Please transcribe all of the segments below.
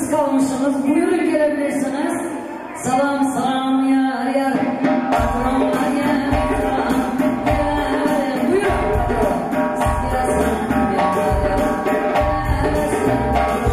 Siz kalmışsınız. Buyurun gelebilirsiniz. Salam salam yar yar. Patronlar yar yar. Buyurun. Sizlere selam yar yar. Sizlere selam yar yar.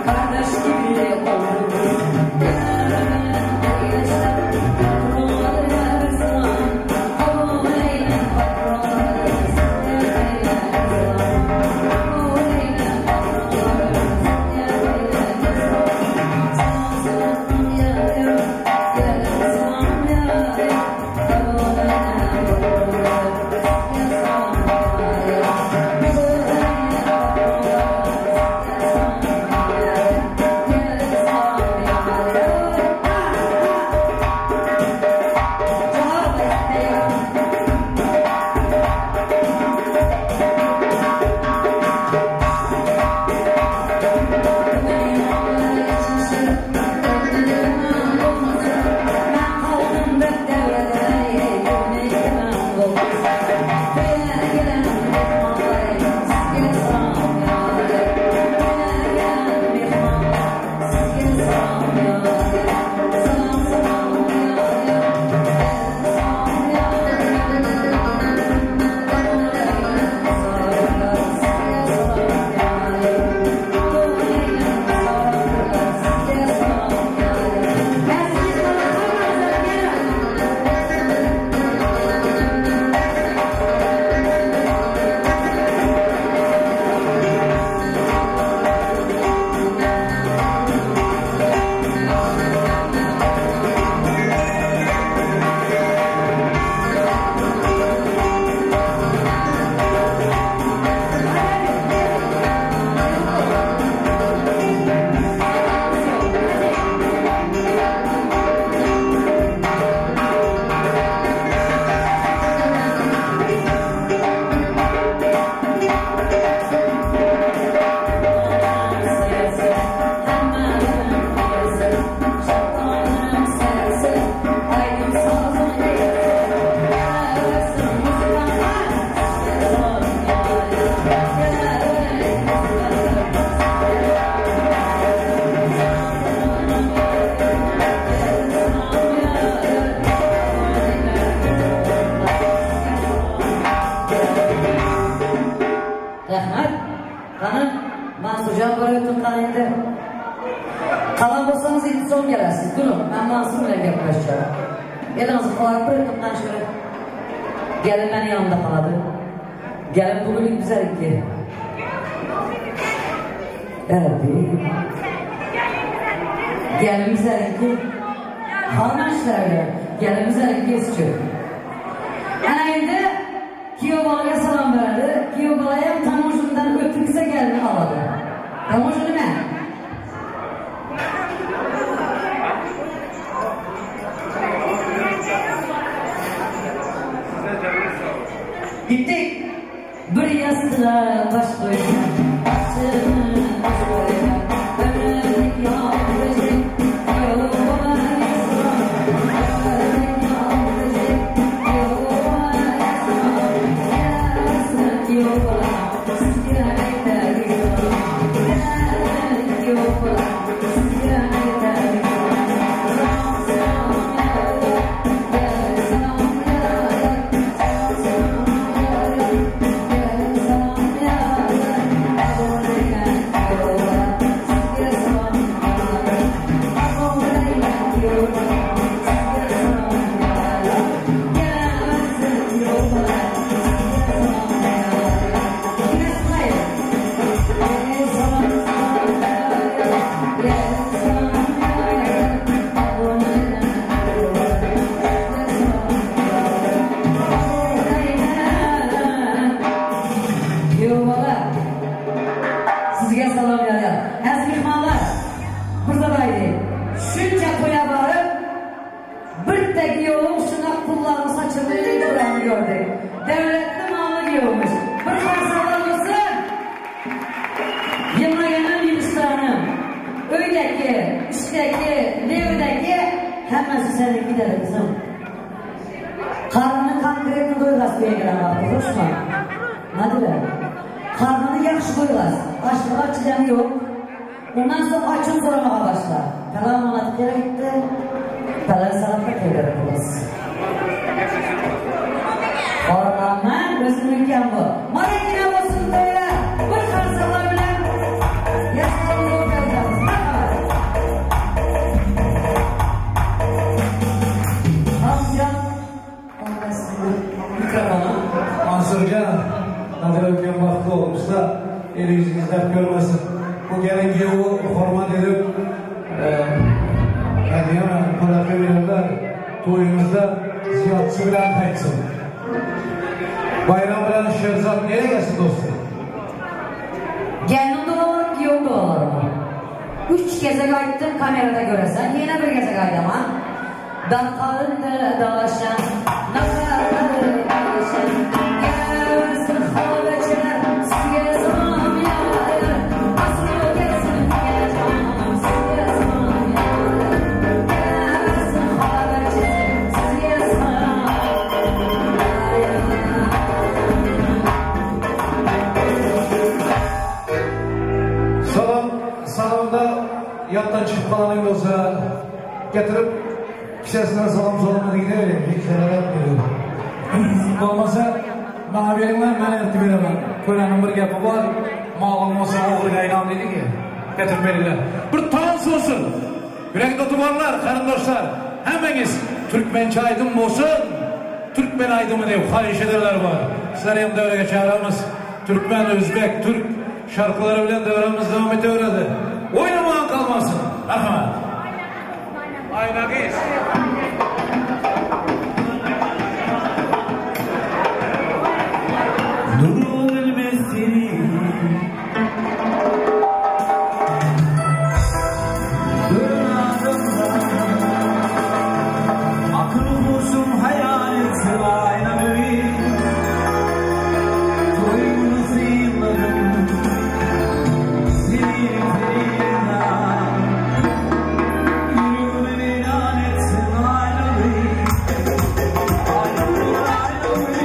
Kardeş gibi olduk. Rahmat. Qani, Mansurjon borayotgan qani endi. Qalan bo'lsangiz endi so'ng kelasiz. Durun, men Mansur bilan gaplashacağım. Elinizi qo'yib bir qilgan şöyle. Gelin meni yanımda qoladi. Gelin bugünlük güzel ki. Evet. Gelin güzel ki. Kardeşler, gelin güzel ki istiyor. Ana endi kuyov bolaga salom beradi. Kuyov bola ham tamoshundan o'tkazsa gelini oladi. Tamoshun nima? Gittik. Bir yastığa baş koyacağım. Başını baş koyacağım. Ömrümlük yavrucuk. Kuyov balaya selam. Ömrümlük yavrucuk. Kuyov balaya selam. Gelsin kuyov bala. Sizge aytaylik selam. Gelsin kuyov bala. Sizge aytaylik selam. Selam selam yar. Selam yar. Selam yar. Selam yar. giýewmiş. Bir harsaklar bolsun! Ýygnaýanam ýygyşdyranam. Öýdäki, işdäki, lewdäki hemmesi seniňki dedi gyzym. Garnyny konkretno doýgas öýe gelen wagty, hoşmy? Nadile. Garnyny ýagşy doýgas. Açlyga çydamy ýok. Ondan soň açyk soramaga başla. Salam manat kere gitdi. Salam sagatda keldi puls. Horlanman özümiňkem bu. Marekine bolsun toýlar. Bir karsalar bilen ýaşlarymyzy oturacağız. Merhaba. Amcam Mikrofonu. Mansurcan, Nadira öken baxtli olmuşlar. El yüzünüz dert görmesin. Bu gelin giyevi hurmat edip, ne tarafa verirler. Toyumuzda ziyadçı bilen qaytsın. Bayram bilen Şerzat nereye gelsin dostum? Gelin dolar, giyev dolar. Üç gezek aytdım kamerada göresen, yine bir gezek aydaman. Daqqalında dalaşan, nazarları dalaşan, gelsin xolaçılar, sizge salom yar, aslı gelsin canım, sizge salom yar, gelsin xolaçılar, sizge salom yar. Salam, salamda yattan çıkıp kalanın olsa getirip kisesinden salam sormadı gidelim. Hiç zarar etmiyor. Olmasa bana veringlar, ben eltib beraman. Ko'raning bir gapi bor, ma'lum bo'lsa o'g'riga aylan dedi ki, getirib beringlar. Bir tans olsun. Yurak do'ti borlar, qarindoshlar, hammangiz turkmencha aydın bo'lsin, turkmen aydını deb xohish edenlar bor. Sizlar ham davraga chaqiramiz. Turkmen, o'zbek, turk şarkıları bilan davramiz davom etaveradi. O'ynamagan qolmasin. Marhamat. Aynagiz. Durun elbesini Dön adımlar Akıl husum hayal etsin aynalı Toyunu yıllarım Seni fena Yürüğünü ilan etsin aynalı Aynalı aynalı.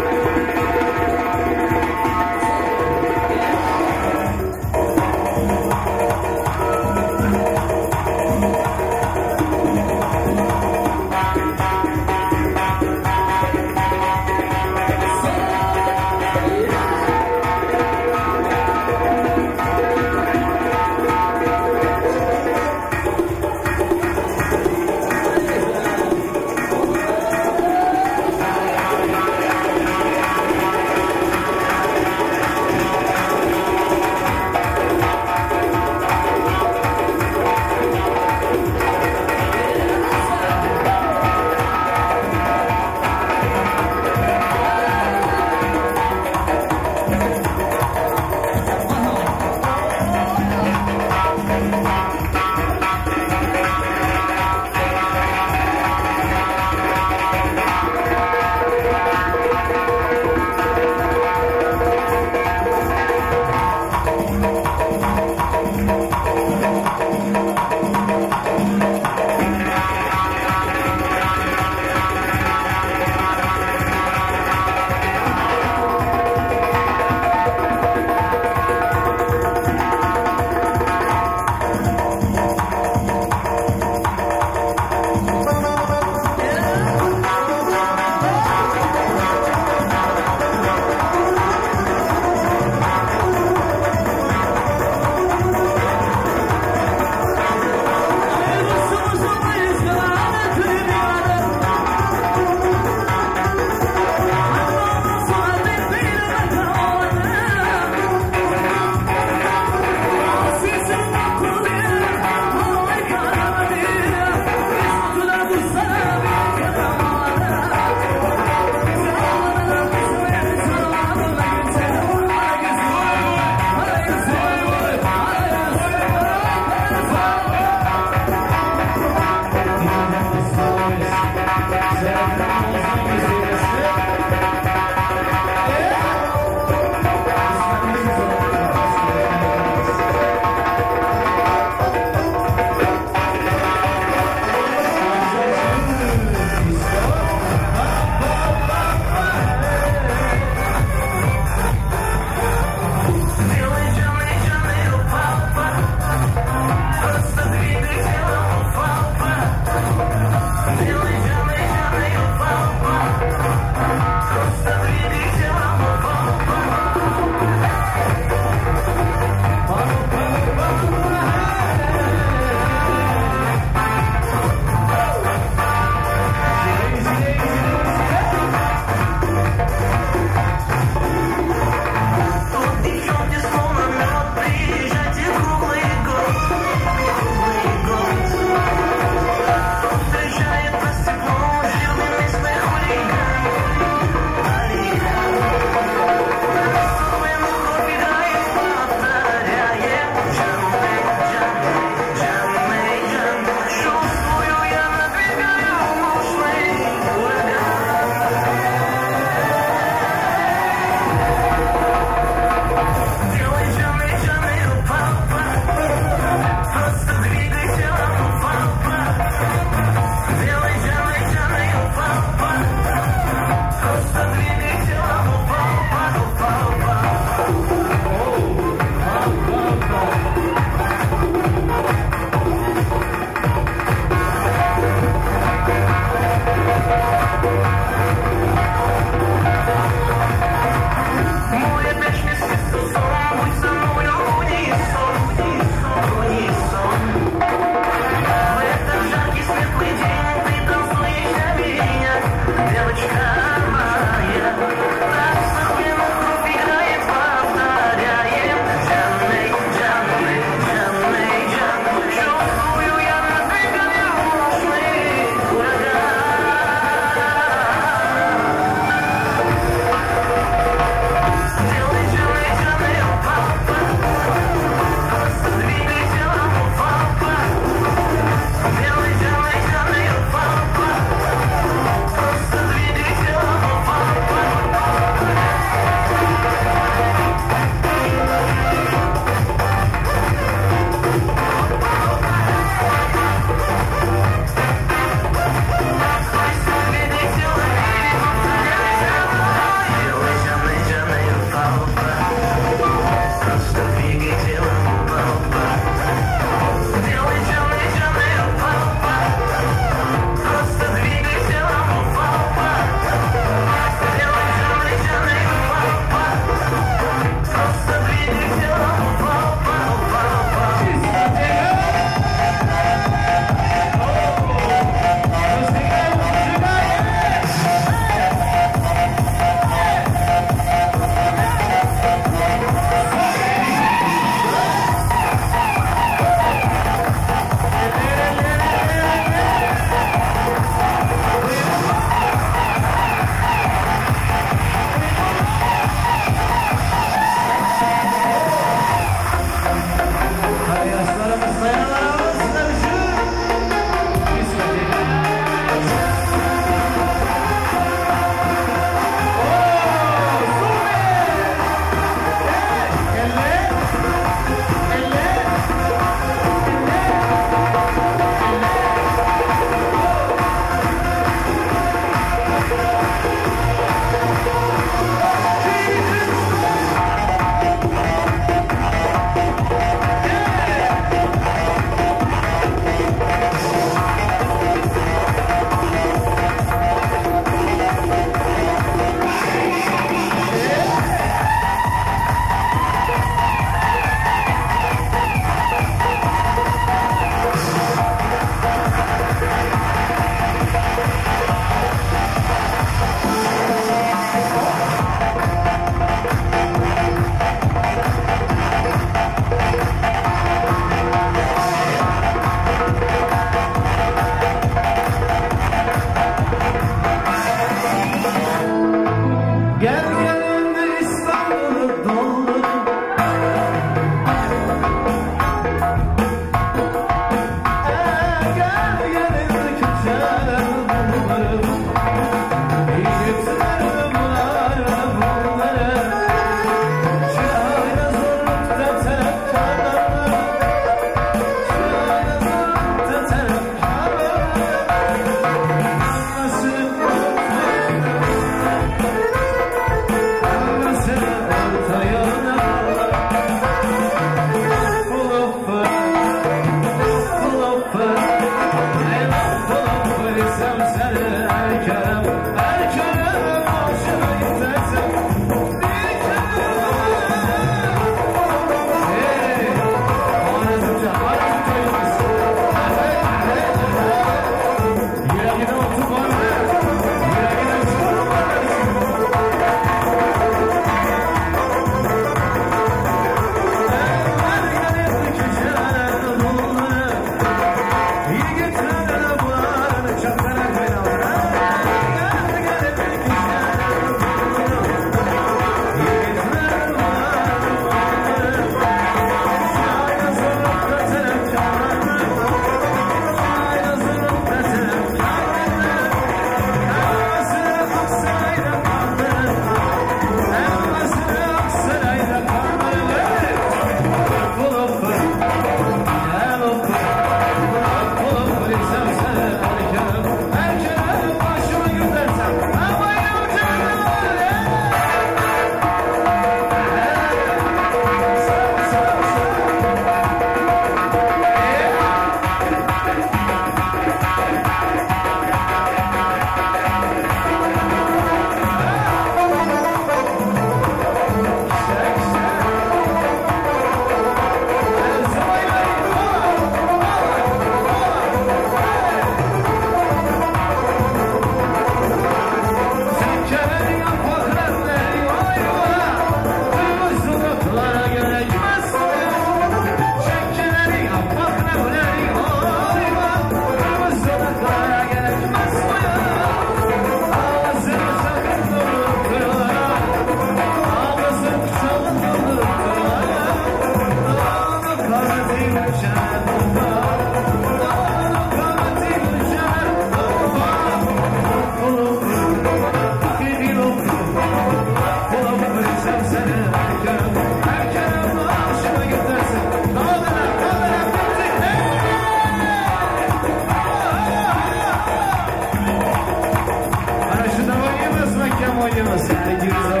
Mahkem oýnaýarys. Her ikimiz var.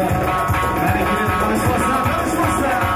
Her ikimiz konuşmasa, konuşmasa.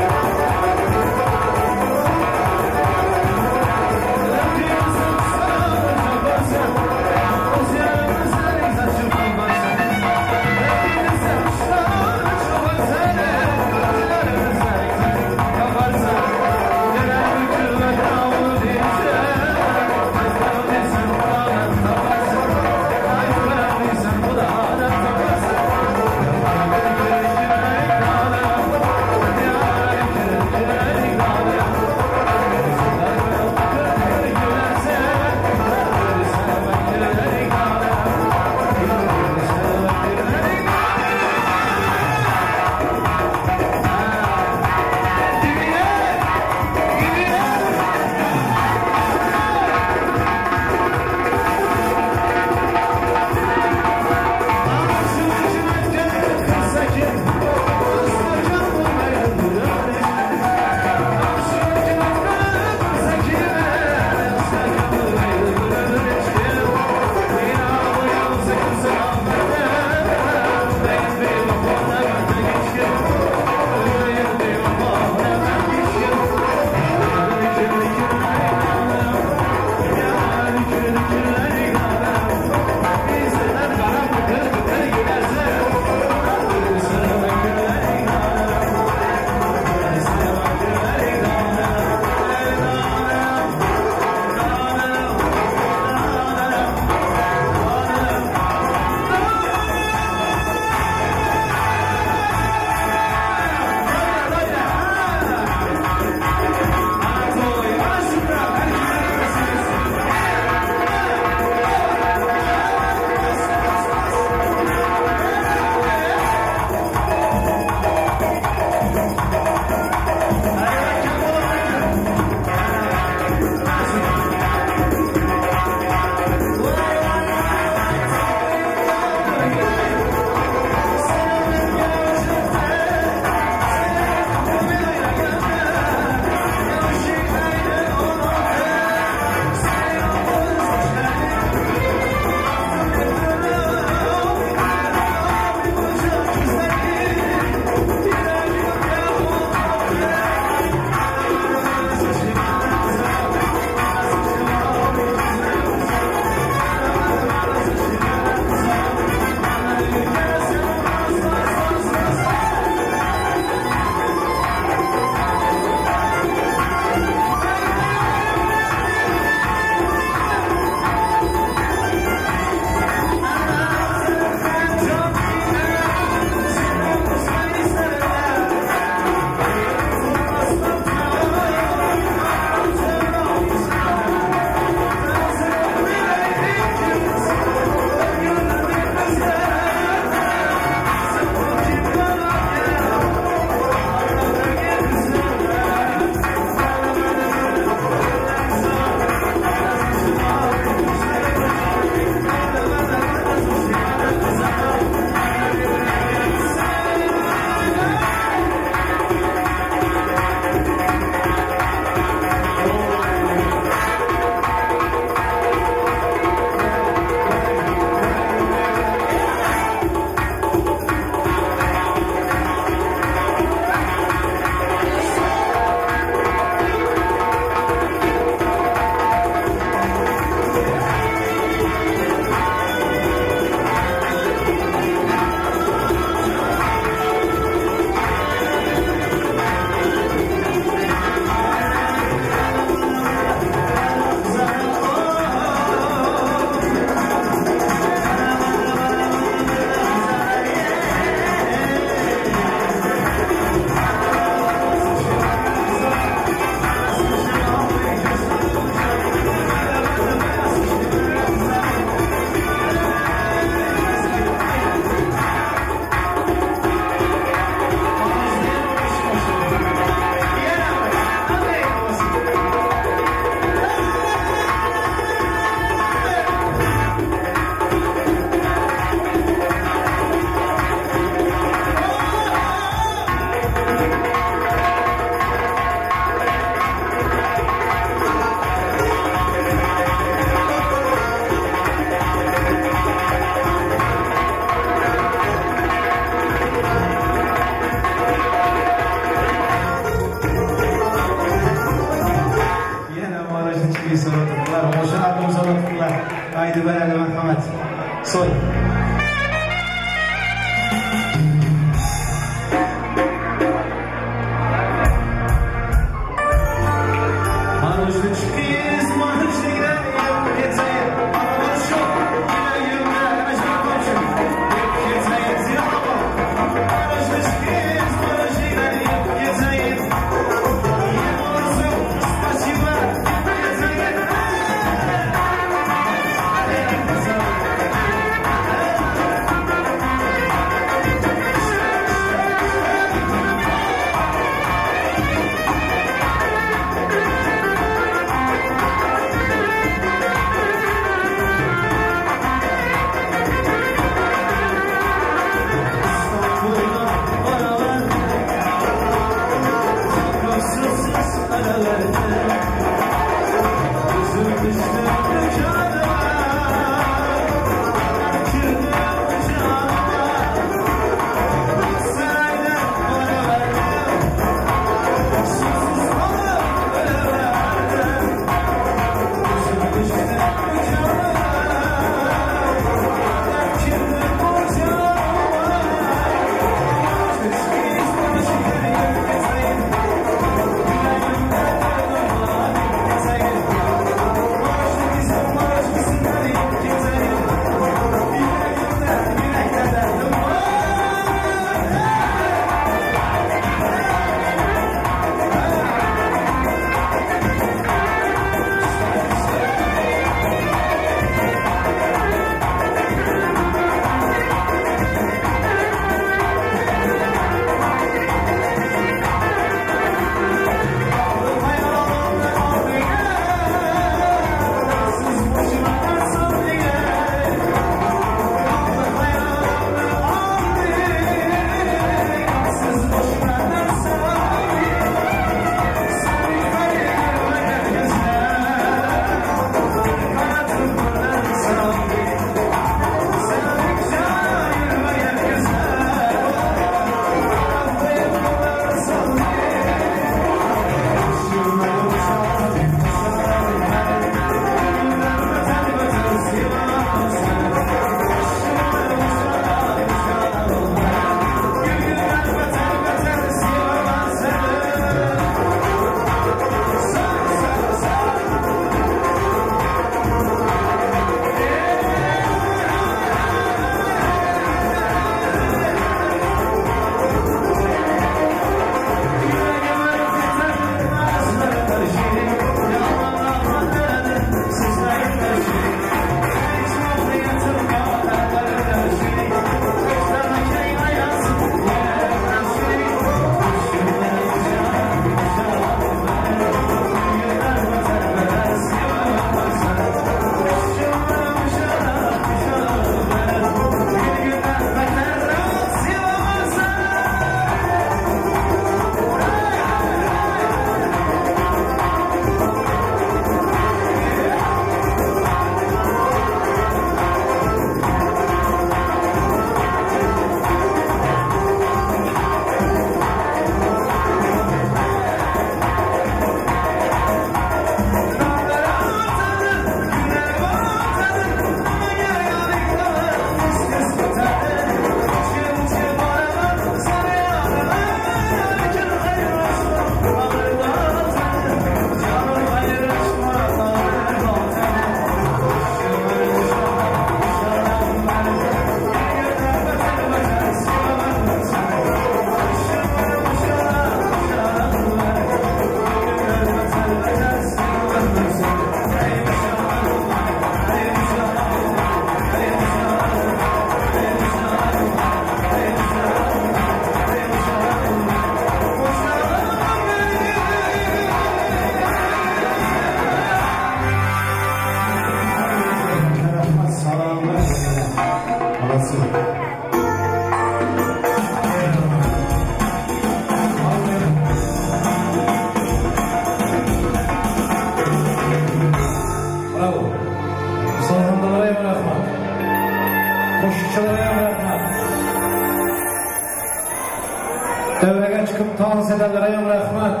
Devrege çykyp tans edenlere hem rahmet.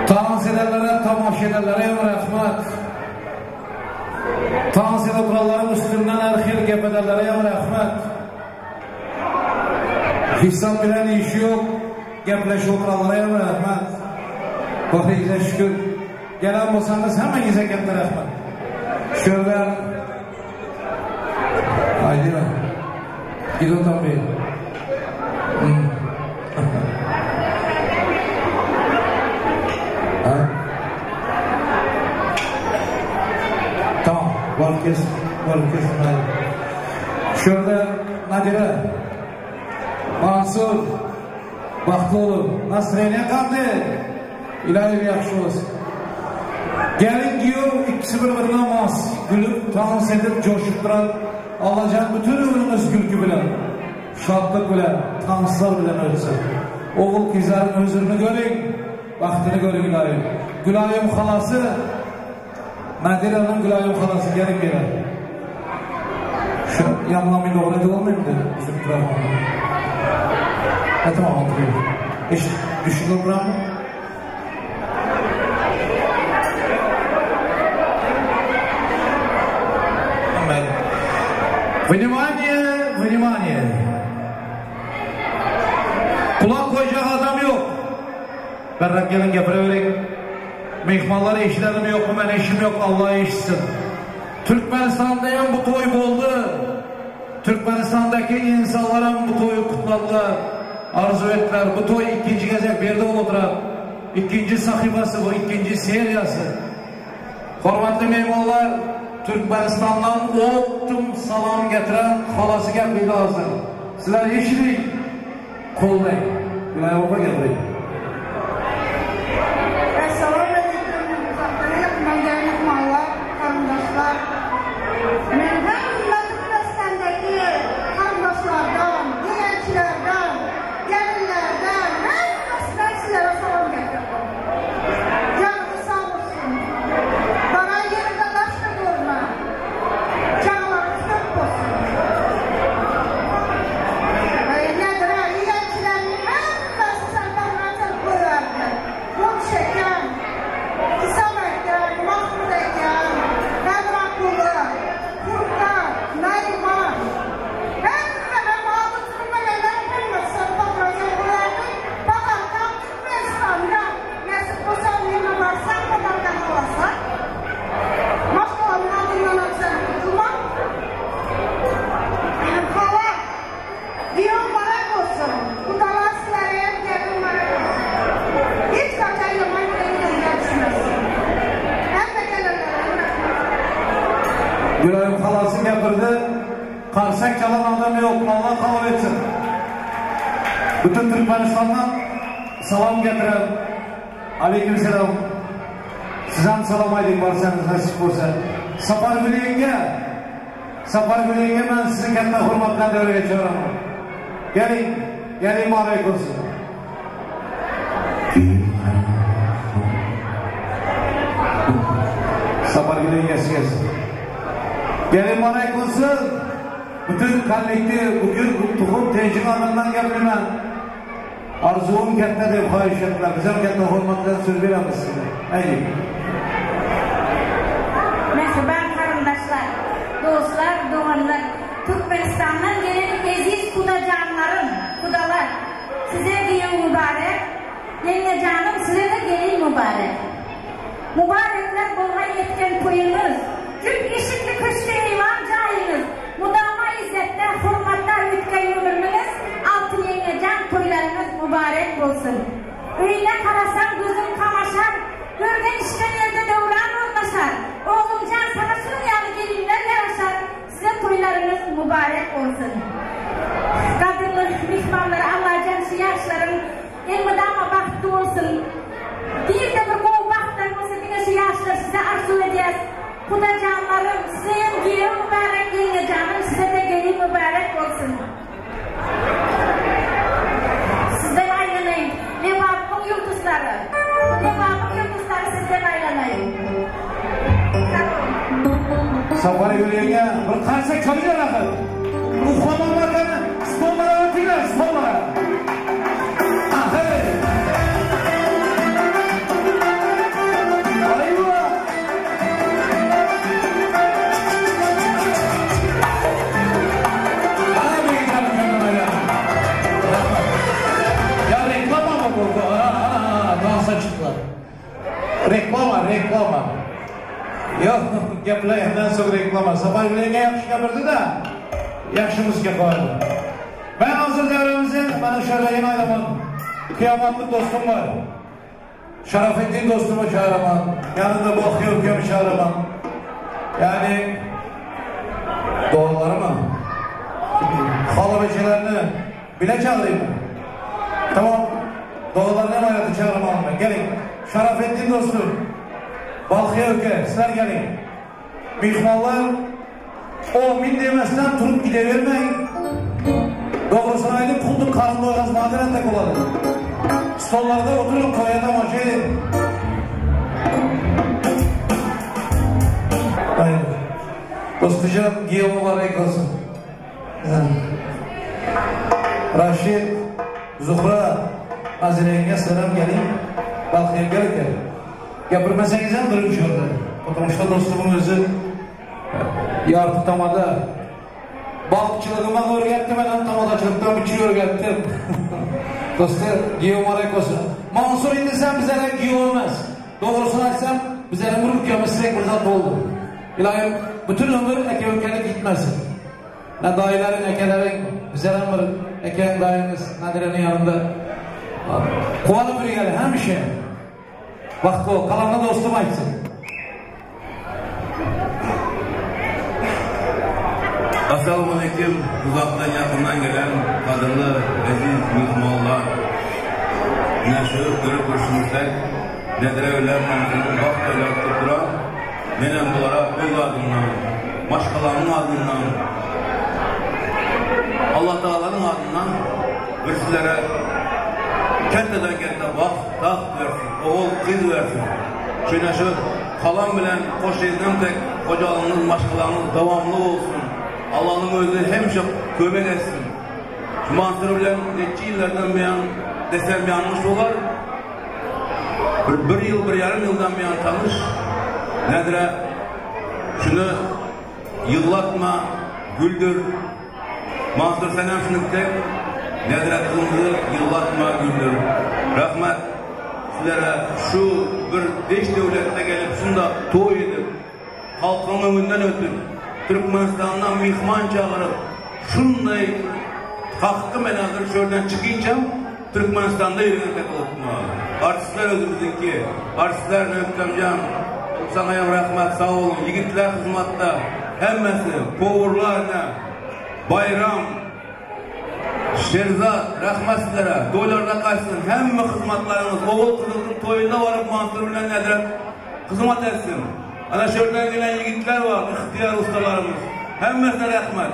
Tans edenlere, tamaşa edenlere hem rahmet. Tans edip oturanların üstünden her hil gep edenlere hem rahmet. Hesap bilen işi yok, gepleşip oturanlara hem rahmet. Bakıyla şükür. Gelen bolsanız hemmeňize katta rahmat. Şöyle Haydi lan. Gidin tabii. Ha? Tamam, var kes, var kes. Şurada Nadire, Mansur, Baxtlı olun. Nasreniye kaldı. İlahi yaxşı olsun. Gelin giyiyor, ikisi bir-birine mas. Gülüp, dans edip, coşup duran Allahcan bütün ömrünüz gülkü bilen, şadlık bilen, danslar bilen ölsün. Oğul kızların özrünü görün, vaktini görün ilahi. Gülayım halası, Nadiranın Gülayım halası gelin gelin. Şu yanlamayı doğru edip olmayayım dedi bizim mikrofonu. Ha tamam oturuyor. Eş, düşün oturan mı? Внимание, внимание! Kulak koyacak adam yok. Berrak gelin gapiraverin. Mehmanlar eşidelim yok mu? Ben eşim yok. Allah eşitsin. Türkmenistan'da hem bu toy oldu. Türkmenistan'daki insanlar hem bu toyu kutladılar. Arzu ettiler. Bu toy ikinci gezek bir de oturar. İkinci sahifası bu, ikinci seriyası. Hürmetli mehmanlar, Türkmenistan'dan ottum salam getiren halası gelmedi hazır. Sizler eşidik, kollayın. Gülay Baba geldi. Esselamu Aleyküm, uzaktan yakından gelen mehmanlar, kardeşler. Ben hem Türkmenistan'daki kardeşlerden, gençlerden, gelinlerden, hepsinden sizlere salam getirdim. Canınız sağ olsun. Bana yerinde taş da görme. Canlarınız çok olsun. Nedir ha? Yeğençilerin hepsi senden rahat koyardı. Bol şeker, İsa Eken, Mahmud Eken, Bedrakulu, Furkan, Neriman. Hepsi Mahmud Türkmenler hepsi senden rahat koyardı. Fakat Türkmenistan'da nasip olsa yine varsa kadar kalasa. Maşallah adından akşam kurtulmam. Hala, diyor mübarek olsun. Bu dalar sizlere gelin mübarek olsun. Hiç kaçan yaman gelin gelişmez. Hem de gelenlere rahmet. Gülayım halası gapirdi. Qarsak çalan adam yok. Allah kabul etsin. Bütün Türkmenistan'dan salam getiren. Aleyküm selam. Siz ham salam ayting borsangiz nasip bo'lsa. Sapargul yenga. Sapargul yenga men sizni katta hurmat bilan davraga chaqiraman. Keling, keling muborak bo'lsin. Sapargul yengasi kelsin. Keling muborak bo'lsin. Bütün kollektiv bugün tuxum tenjin adamdan gapiraman. Arzum katta deb xohish etdilar. Biz ham katta hurmat bilan so'z beramiz sizga. Ayting. Mehriban karındaşlar, dostlar, doğanlar, Türkmenistan'dan gelen eziz kudacanlarım, kudalar, size düğün mübarek, yenge canım size de gelin mübarek. Mübarekler bolga yetken toyunuz, Türk eşikli köşte eyvan cayınız, mudama izzette, hurmatta ötken ömrünüz, altın yenge can toylarınız mübarek olsun. Öyle karasan gözüm kamaşar, görgen işten yerde devran ornaşar, oğlumcan sana şunun yalı gelinler yaraşar, size toylarınız mübarek olsun. Kadınlar, mihmanlar, Allahcan şu yaşların elmidama bahtı olsun. Bir de bir kov bahtlar olsun, yine şu yaşlar size arzu edeceğiz. Kudacanlarım, size hem gelin mübarek, yenge canım, size de gelin mübarek olsun. Sizden aylanayım. Lebabımın yıldızları. Lebabımın yıldızları sizden aylanayım. Sapargul yenga bir qarsak chalinglar axir. Muhammad akani stollara o'tinglar, stollara. Gepleýänden soň reklama. Sapar bilen ýagşy gepirdi-de, ýagşy muzika goýdy. Men hazir däwremizi mana şu ýerde ýene aýdaman. Kyýamatlyk dostum bar. Şarafetdin dostumy çagyraman. Ýanynda Bohýa ülkemi çagyraman. Ýagny doganlarymy, hala-bejelerini bile çagyraýynmy? Tamam. Doganlaryny hem aýratyn çagyrmalymy? Geliň. Şarafetdin dostum, Balhýa ülke, sizler geliň. Myhmanlar Omyn demesden turup gidebermäň. Dogrusyny aýdyp, huddy karyn doýgaz nadir entek bolady. Stollarda oturyň, toýa tomaşa ediň. Aý, Dostujan, giýew mübarek bolsun. Raşid, Zuhra, Nazireňe salam geliň. Balhýa gel eken. Gepirmeseňizem duruň şu ýerde. Потому что dostumyň özi ýarty tamada. Balykçylygy maňa öwretdi, men hem tamadaçylykdan bir çüý öwretdim. Dostlar, giýew mübarek bolsun. Mansur indi sen bizlere giýew emes. Dogrusyny aýtsam, bizleriň bir ülkemiz size bir zat boldy. Ylaýym bütün ömür eke-ülkelik gitmesin. Ne daýylaryň, ekeleriň, bizlerem bir ekeň daýymyz Nadireniň ýanynda. Guwanyp ýöreli hemişe. Wagt bol, galanyny dostum aýtsyn. Assalamualeýkum uzakdan ýakyndan gelen gadyrly eziz myhmanlar. Ine şu görüp görşüňizdek Nedire bilen Mansuryň bagt toýlary tutduran. Menem bulara öz adymdan, maşgalamyň adyndan, Allatagalanyň adyndan bir sizlere kätteden-kätte bagt, tagt bersin, ogul, gyz bersin. Şeýle şu halam bilen hoşeýzem tek hojalygyňyz, maşgalaňyz dowamly bolsun. Allanyň özi hemişe kömek etsin. Şu Mansur bilen neçe ýyllardan buýan desem ýalňyş bolar. Bir, bir ýyl, bir ýarym ýyldan buýan tanyş. Nädire şuny ýyglatma, güldür. Mansur senem şuny tek Nädire gyzymyzy ýyglatma, güldür. Rahmat sizlere şu bir deş döwletde gelip şunda toý edip, halkyň öňünden ötüp, Türkmenistandan myhman çagyryp, şunday hakyky men hazir şu ýerden çykyňçam Türkmenistanda ýörgen tek bolupma. Artistler özümiziňki. Artistler Öktemjan saňa hem rahmat sag boluň. Ýigitler hyzmatda. Hemmesi powurlar ine. Baýram Şerzat rahmat sizlere. Toýlarda gaýtsyn. Hemme hyzmatlaryňyz ogul gyzyňyzyň toýunda baryp Mansur bilen Nedret hyzmat etsin. Ana şu ýerden gelen ýigitler bar, yhtyýar ussalarymyz. Hemmesine rahmat.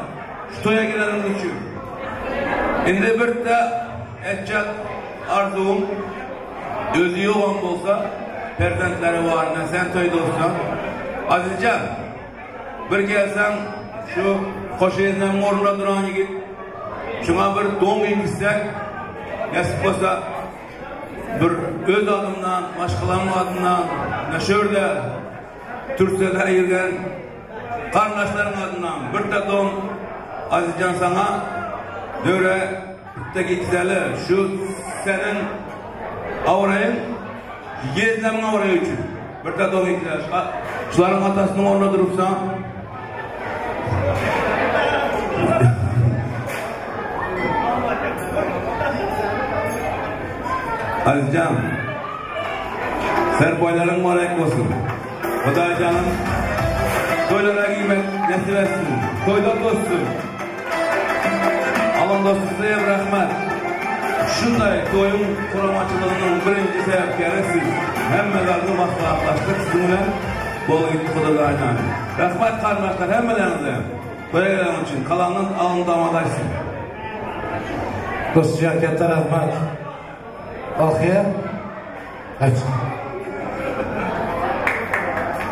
Şu toýa geleniňiz üçin. Indi birde etjek arzuwym özi ýogam bolsa perzentleri bar ine sen toýda bolsaň. Azizjan bir gelseň şu Hoşeýzem ornunda duran ýigit şuňa bir don giýgizsek nesip bolsa bir öz adymdan maşgalamyň adyndan ine şu ýerde Türkiýede ýürgen garyndaşlaryň adyndan birde don Azizjan saňa döre birde gitgeli şu seniň awraýyň ýeznemiň awraýy üçin birde don gitgeli şularyň atasynyň ornunda durupsaň Azizjan Serpoýlaryň mübarek bolsun. Hudaý janym toýlara giymek nesip etsin. Toýda dostsun. Alyn dostumyza hem rahmet. Şunday toýuň guramaçylygynyň birinji sebäpkäri siz. Hemme zadyny maslahatlaşdyk siziň bilen. Bol gitdi Hudaýdan. Rahmet garyndaşlar hemmeleriňize. Toýa geleniň üçin. Kalandan alyn damat aýtsyn. Dostjan katta rahmat. Alhyýa. Aýt.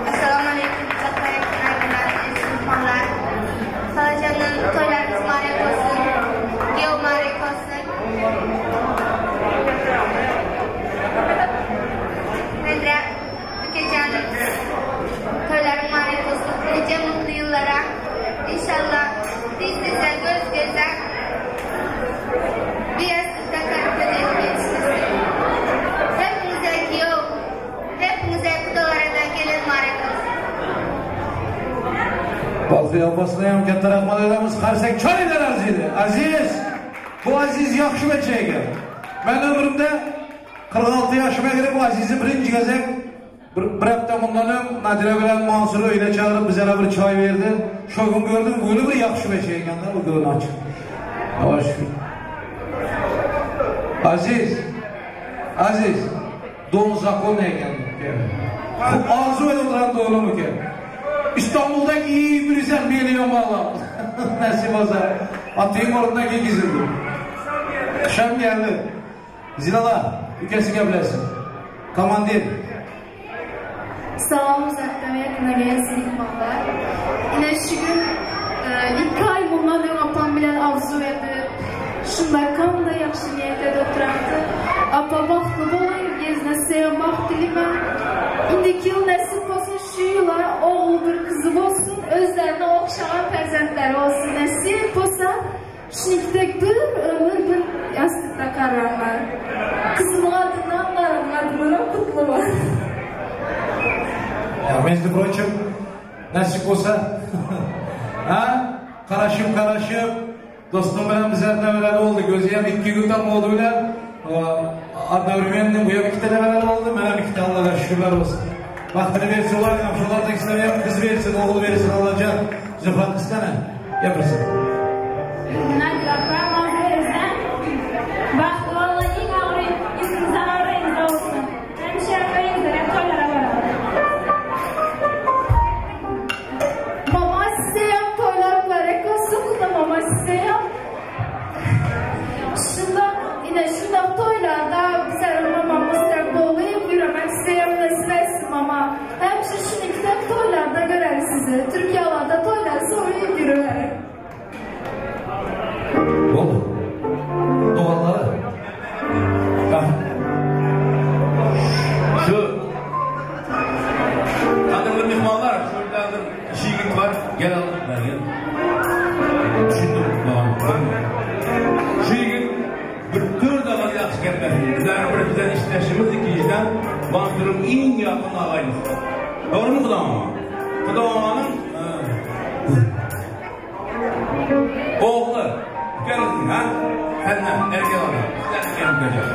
Assalamu aleýkum Myhmanlar. Halajandan toýlaryňyz mübarek bolsun. Giýew mübarek bolsun. Nedire Bükejanym toýlaryň mübarek bolsun. Nice mutlu ýyllara. Inşallah diz dize göz göze bir ýassykda karka diýip ýetişdirsin. Hepinize giýew. Sofiya opasına ham katta rahmat aytamiz. Qarsak chalinglar arziydi. Aziz, bu Aziz yaxshi bacha ekan. Men ömrümde 46 yaşıma girip Aziz'i birinci gezek bir hafta bundan öň Nadire bilen Mansur'u öyle çağırıp bize bir çay verdi. Şu gün gördüm böyle bir yaxshi bacha ekan-da, bu göğün açık. Yavaş. Aziz, Aziz, don zakon ekan. Bu arzu edip oturan doğru mu ki? İstanbul'daki iyi bilirsen biliyorum valla. Nasip olsa. Atayım orada gizildi. Akşam geldi. Zilala, ülkesi bilesin. Komandir. Salam uzaktan ve yakına gelen mehmanlar. Yine şu gün 2 ay bundan öň apam bilen arzu edip, şunda kan da yaxşı niyette oturardı. Apa baxtlı bolayım, gezine sevmek dilime. İndiki yıl nasip olsun şu yıla oğul bir kızı olsun, özlerine okşayan perzentleri olsun. Nasip olsa şunikdek bir ömür bir yastıkta kararlar. Kızımın adından, narımın adından kutlu var. Ya, между прочим, nasip olsa, ha? Qarashib qarashib, dostum bilan bizlar nevarali oldu. Gözü ham 2 günden oldu bilan. Одновременно bu ham ikkita nevarali oldu, men ham ikkita Allohga shukrlar olsun. Vaqtini bersin ular ham, shulardagi sizlarga ham qiz bersin, o'g'il bersin Allohjon. Zufat istana, gapirsin. Nadir apa, manzuringizdan baxtli bo'ling, eng og'ir yuzingizdan og'ringiz olsun. Hamisha to'yingizda to'ylara boradi. Mama size ham to'ylar muborak olsun, Xudo mama size ham. Shundoq, yine shundoq to'ylarda bizlar mamamızla bo'lib yuramak size ham nasib etsin mama. Hamisha shunikdek to'ylarda ko'ramiz sizni. Turkiyalarda to'ylar so'rayib yuraverin. Oldu. Doğanları. Ha. Şu kadınlı mehmanlar, şurada bir yigit var. Gel al, ben gel. Düşündüm, tamam. Şu yigit bir 4 adam yaxshi gaplashdi. Bizlar birinchidan ishlashimiz, ikkinchidan Mansurning eng yaqin og'aynisi. To'g'rimi Xudo mama? Xudo mamaning o'g'li. Ukangiz, ha? Sendan erkak odam. Sen erkak.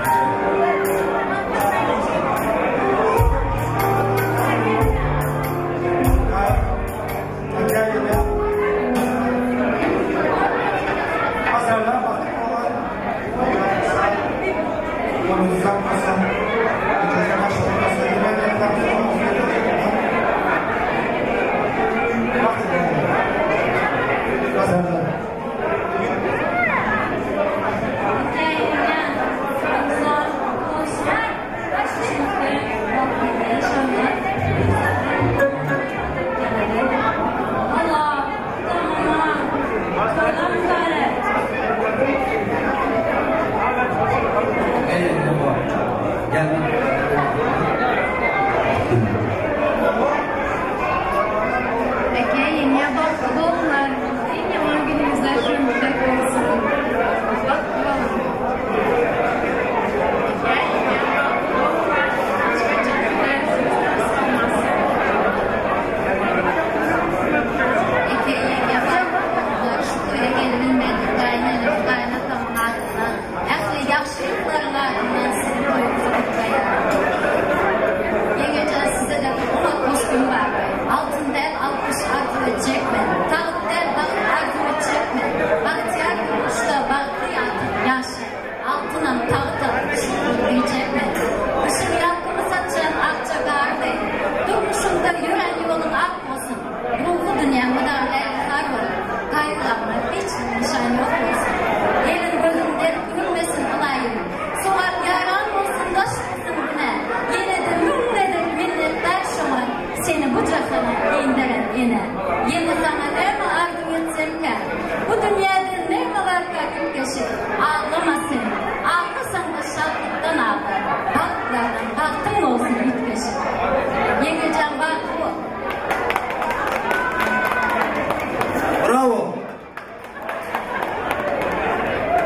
Bravo.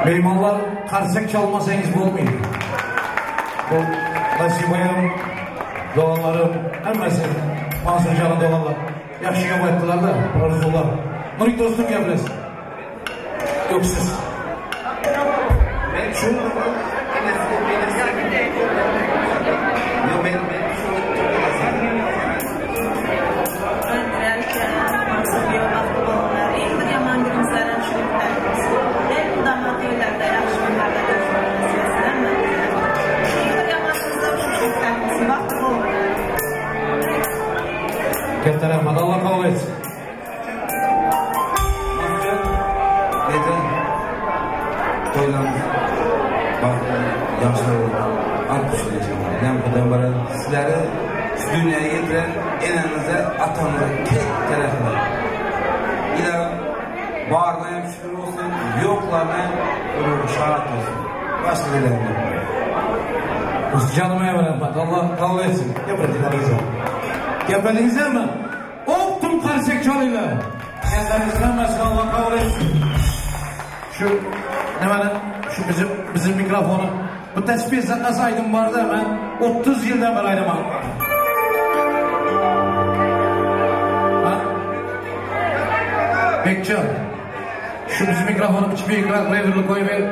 Meymanlar qarsak çalmasanız olmayın. Bu Nasibayım, doğanlarım, hemmesi Mansurcan'ın doğanlar. Yaxşı yaptılar da, arzular. Nurik dostum geplesin. Yok siz. Men şu Yo men men Katta rahmat, Alloh qabul etsin. Neden? Toylarımız baxtlı, yaşlar oldu. Ant düşüreceğim. Nem kadar var. Sizleri şu dünyaya getiren enenize, atanıza tek tarafına. İla varına hem şükür olsun, yoklarına hem şahat olsun. Başka dilerim yok. Canıma rahmat, Allah kabul etsin. Gepirdiňizmi? Gepirdiňizmi? Optum karsek çalıyla. Kendinizden başka Allah kabul etsin. Şu nimani şu bizim bizim mikrofonu bu tesbih nasıl aydım vardı ben 30 yıldan beri aydım. Ha? Bekçi şu bizim mikrofonu küçük bir reverli koyuver.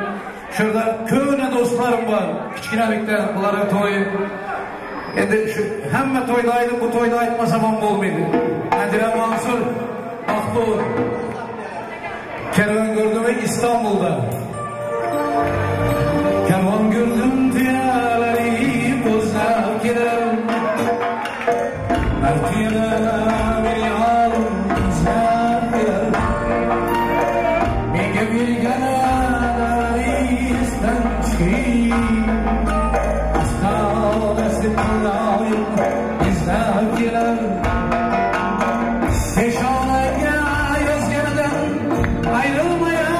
Şurada köne dostlarım var. Kiçkinelikte bunların toyu. Endi şu hemme toyda aydım bu toyda aytmasam ham bolmaydı. Nadire Mansur Aklı Kervan gördüm İstanbul'da. Kervan gördüm diyaları bozar gider. Ertiyeler yalnız gider. Menge bir gelir isten çıkayım. Asla desteklayım izler gider. Peşaneye yazgeden ayrılmayan.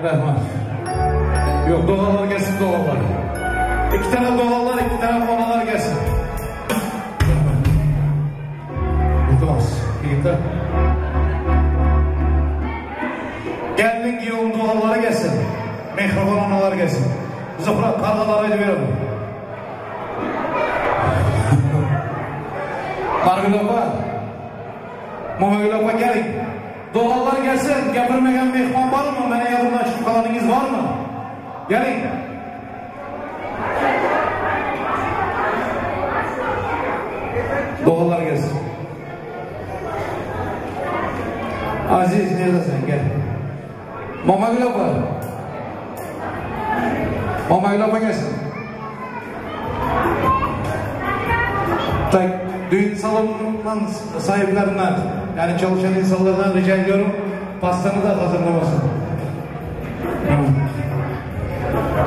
Rahmat. Yok dolanlar gelsin dolanlar. İki tane dolanlar, iki tane onalar gelsin. İltimas, yigitler. Gelin giyom dolanlara gelsin. Mikrofon onalar gelsin. Zuhra kargalara ediyorum. Nargül opa. Momagül opa gelin. Dolanlar gelsin. Gapirmagan mehmon bormi? Meni yodimdan chiqib qolganingiz bormi? Keling. Dolanlar gelsin. Aziz neredesin? Gel. Momagül opa. Momagül opa gelsin. Tak, düğün salonunun sahiplerinden, yani çalışan insanlardan rica ediyorum, pastanı da hazırlamasın.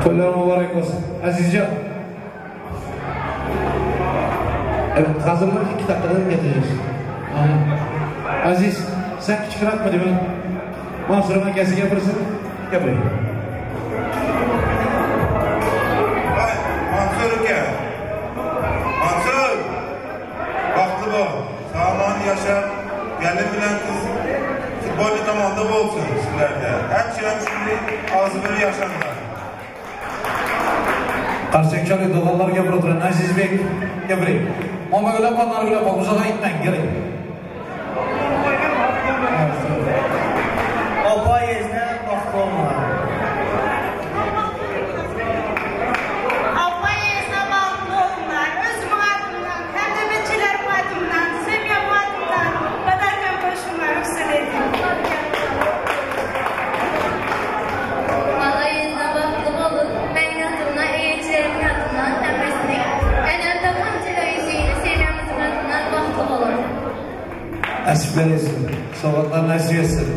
Toylar mübarek olsun. Azizcan. Evet, hazırlık 2 dakikada getireceğiz. Aha. Aziz, sen küçük atma değil mi? Mansur'un gelsin yapırsın, yapayım. Mansur gel. Mansur! Baxtlı bol, sağlam yaşa, gelin bilen kız futbolcu tamamda olsun sizlerde. Hemşire şimdi ağzı böyle yaşanlar. Qarsak çalıyor, dolanlar gapirib o'tirar. Azizbek gapiring. Momagul opa, Nargul opa, uzoqqa gitmang, keling. Opa yezne baxtlı olmalı. Opa yezne baxtlı olmalı. Özümün adımdan, hem de beçelerim adımdan, semyam adımdan badarkan koşumlar ruhsat edin. Allah yezne baxtlı olun. Benim adımdan, eğincilerin adından, hemmesini. Enen tapan yüzüğünü semyamızın adından baxtlı olun. Nasipler etsin. Sovg'atlar nasip etsin.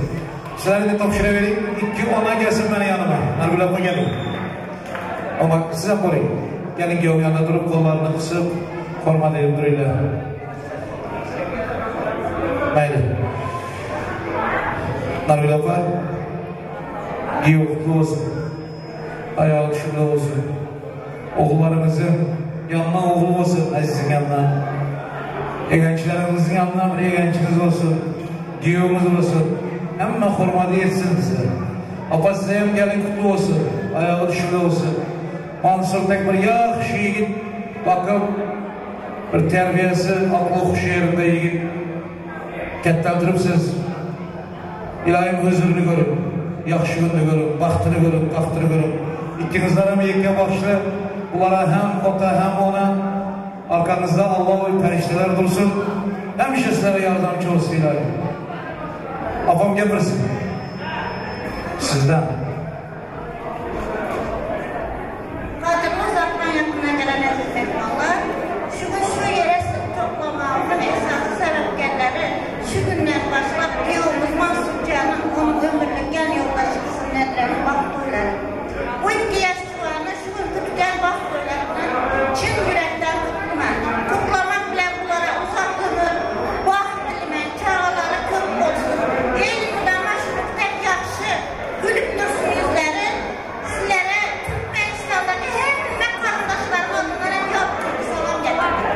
Sizlarga de topshiraverayım. 2 ona gelsin meni yanıma. Nargul opa keling. Ama siz ham boring. Gelin kuyov yanında turib, qo'llarini qisib, hurmat edib turinglar. Mayli. Nargul opa, kuyov qutlu bo'lsin. Oyog'i tushumli bo'lsin. O'g'illarimizni yonidan o'g'il bo'lsin, azizim yonidan. Eganchilarimizning yonidan bir eganchimiz bo'lsin, kuyovimiz bo'lsin. Hamma hurmati yetsin size. Opa size ham gelin kutlu olsun, oyog'i tushumli bo'lsin. Mansurdek bir yaxshi yigit bakıp bir terbiyesi, aklı huşu yerinde yigit kattaltiribsiz. Ilohim huzurini ko'ring, yaxshi kunni ko'ring, baxtini ko'ring, taxtini ko'ring. Ikkingizlar ham yakka boshli, ulara ham ota ham ona arkanızda Allah ve perişteler dursun. Hemişe sizlere yardımcı olsun ilohim. Apam gapirsin. Sizden. Qadrlı uzaqdan yaxından gələn əziz mehmanlar, şu gün şu yerə toplamağımızın esası səbəbkarları şu gündən başlap kuyovumuz Mansurcanın onun ömürlük yan yoldaşı qızı Nədirənin baxt toyları. Bu iki yaş çuvanı şu günkü tütən baxt toylarından çın yürekdən kutlamam. Kutlamak bilen bunlara uzak ömür, baxt dilimən, çağaları köp olsun. Eyni mudama şu tek yaxşı, gülüp dursun yüzleri. Sizlere Türkmenistan'daki hemme kardeşlerim adından hep yaptığım salam getirdim.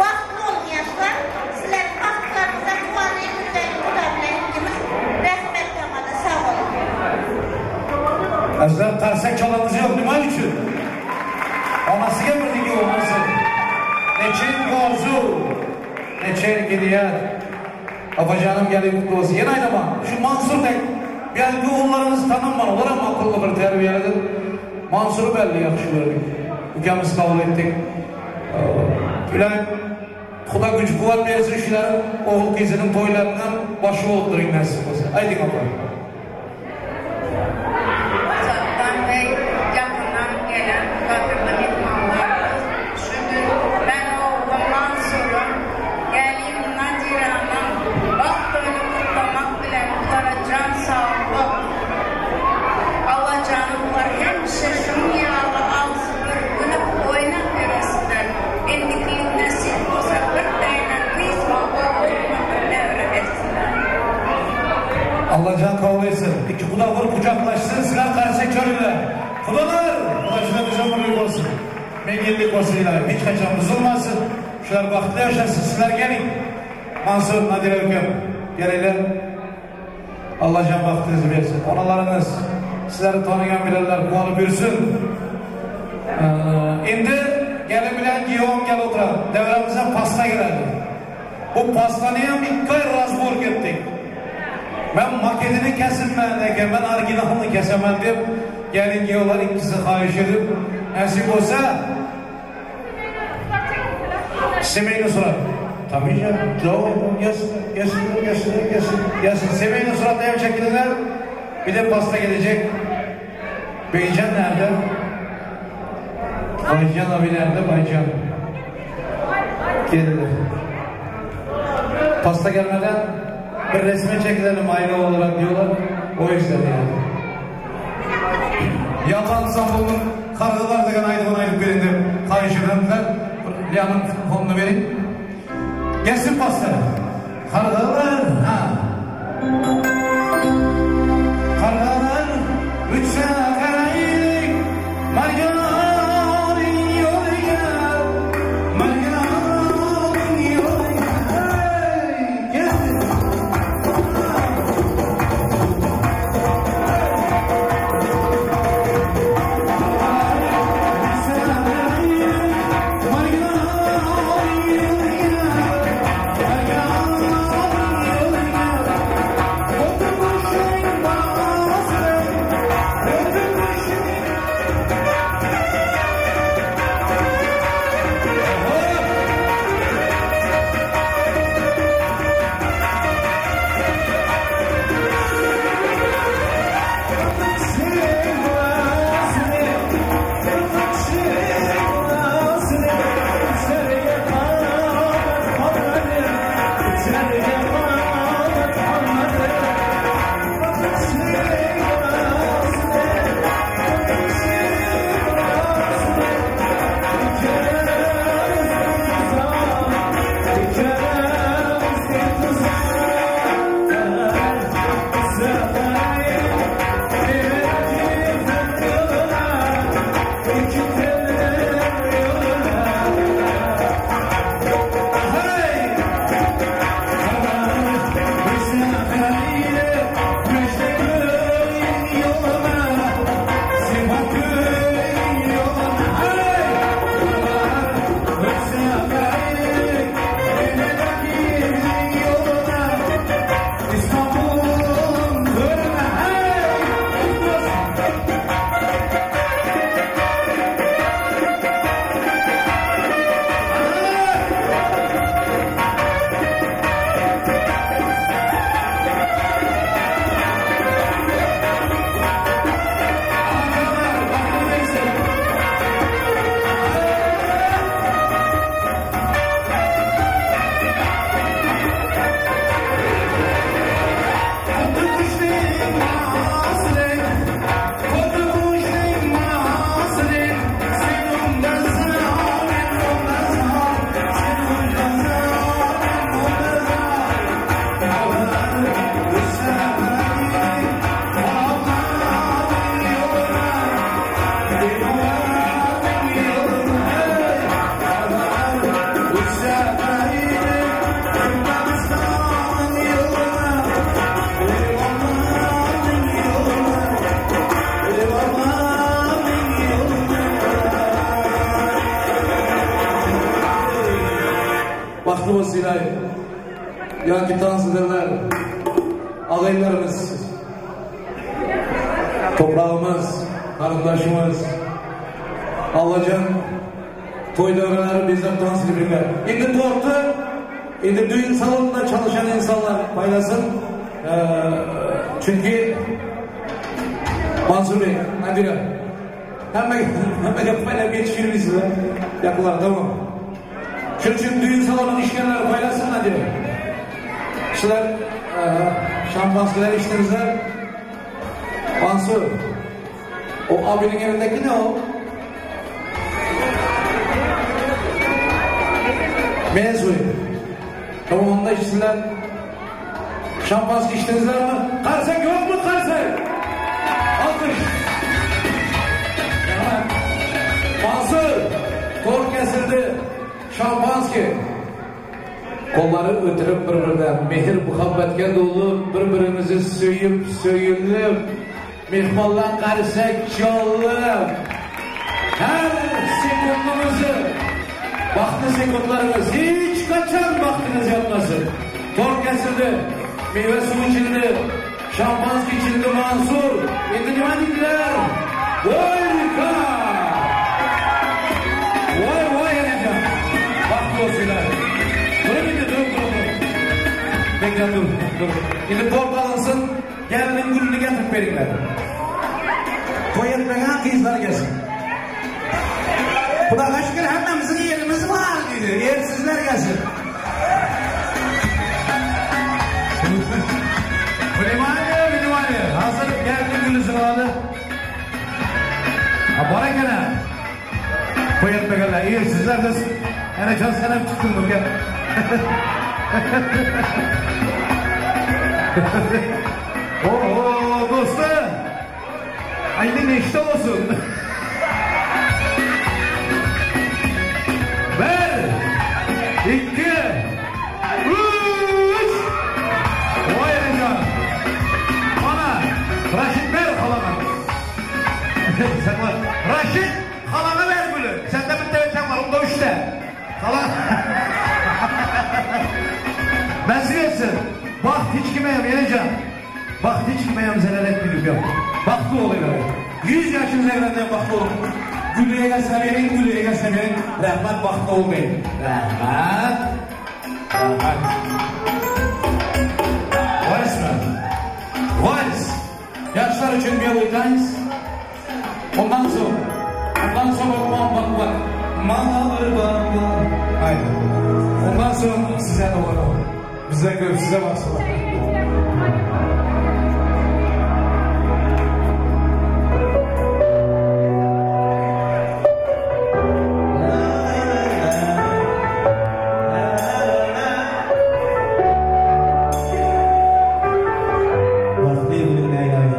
Baxtlı olun yaşlar. Sizlerin baxtlarınıza kuvanayım, yüreğim, bu da bilen ikimiz rəhmət damada. Sağ olun. Azizlar, qarsak çalamiz yo'q, nima uchun? Onasi gapirdiki, onasi. Necha orzu, necha niyat. Opajonim kelin qutlu bo'lsin. Yana aytaman, shu Mansurdek belki o'g'illarimiz tanınmar, ular ham aqlli bir terbiyelidir. Mansur'u belli yaxshi ko'rdik. Ukamiz qabul etdik. Ular Xudo kuch quvvat bersin, shular o'g'il qizining to'ylaridan boshi bo'lib turing nasib bo'lsa. Ayting opa. Uzaktan ve yakından gelen qadrli mehmanlar. Şu gün ben oğlum Mansur'um, gelin Nadiran'ım, baxt toyunu kutlamak bilen bunlara can sağlık. Allah canı bunlar hemşe şunun yağlı ağzı bir gülüp oynap yöresinler. Endiki nasip olsa bir tane kız oğluma bir nevre etsinler. Allah can kabul ýyllyk bolsun ilaýym. Hiç haçan buzulmasyn. Şular bagtly ýaşasyn. Sizler geliň. Mansur, Nadira ökem. Geleýler. Allajan bagtyňyzy bersin. Onalaryňyz sizleri tanyýan bilenler guwanyp ýürsün. Indi gelin bilen giýewem gelip oturar. Döwremize pasta girerdi. Bu pastanyam ikki aý razborka etdik. Men makedini kesilmän eken, men originalyny kesemen diýip, gelin giýewler ikkisi haýyş edip, nesip bolsa, Semeýni surat. Tabii canım. Doğru. Gelsin, gelsin, gelsin, gelsin, gelsin. Semeýni surat ev çekilirler. Bir de pasta gelecek. Beycan nerede? Baycan abi nerede? Baycan. Geldi. Pasta gelmeden bir resme çekilelim aile olarak diyorlar. O yüzden yani. Ýalta ansamblynyn Kargalar degen aýdymyny aýdyp beriň diýip haýyş edendiler. Lianyň fonuny beriň. Gelsin pasta. Kargalar, ha. Kargalar uçsa garaý, Marganyň ýoly gel, Marganyň ýoly gel. Hey, geldi. Bagtly bolsun ilaýym. Ýaňky tans edenler, agaylarymyz, topragymyz, garyndaşymyz. Allajan toý döwreleri bizden tans edip bilmer. Indi torty indi düýn salonynda çalışan insanlar paýlasyn. Çünki Mansur Bey, Nadira. Hemme hemme paýlap ýetişdirmisiz. Ýakynlar tamam. Şunuň üçin düýn salonyň işgärleri paýlasyn Nadira. Şular şampanskiler içdiňizler. Mansur. O abiniň elindeki ne o? Meze suýy. Tamam onda içsinler. Şampanski içdiňizler mi? Karsek ýok mu karsek? Alkyş. Mansur. Şampanskiý. Gollary ötürip bir-birine mehir-muhabbetge dolup, bir-biriňizi söýüp, söýülip, mehmanlar garsak çalyp, her sekundyňyzy, bagtly sekundlaryňyz hiç haçan bagtyňyz ýatmasyn. Tort kesildi, miwe suwy içildi, şampanskiý içildi, Mansur, indi nime diýdiler? Goýka! Waý, waý, enejan! Bagtly bolsunlar. Duruň indi, duruň, duruň, duruň. Bekle dur, dur. Indi tort alynsyn, gelniň gülüni getirip beriňler. Toý etmegä gyzlar gelsin. Hudaga şükür hemmämiziň ýerimiz bar diýdi. Ýersizler gelsin. Wнимание, wнимание! Hazır gelniň gülüsini aly. Ha, bar eken-ä. Toý etmegenler, ýersizler de Enejan sen hem çykdyň dur gel. Oho dostlar. Aýdy neşde olsun. Bir, iki, üç. Oý Enejan. Mana Raşit ber halaňa. Sen var. Raşit halaňa ber gülü. Sende bitte sen var, onda üçte. Hala. Nasip etsin. Baht hiç kime hem Enejan. Baht hiç kime hem zelal etmiyor yok. Bahtlı oluyor. 100 yaşınıza kadar bahtlı olun. Gülüye gelse verin, gülüye gelse verin. Rahmet bahtlı olmayın. Rahmet. Rahmet. Vals mı? Vals. Yaşlar için bir dans. Ondan sonra, ondan sonra bak bak bak. Manalar bak bak. Aynen. Ondan sonra size doğru. Bize gör, size baksınlar. Bagtly evlilik nägile.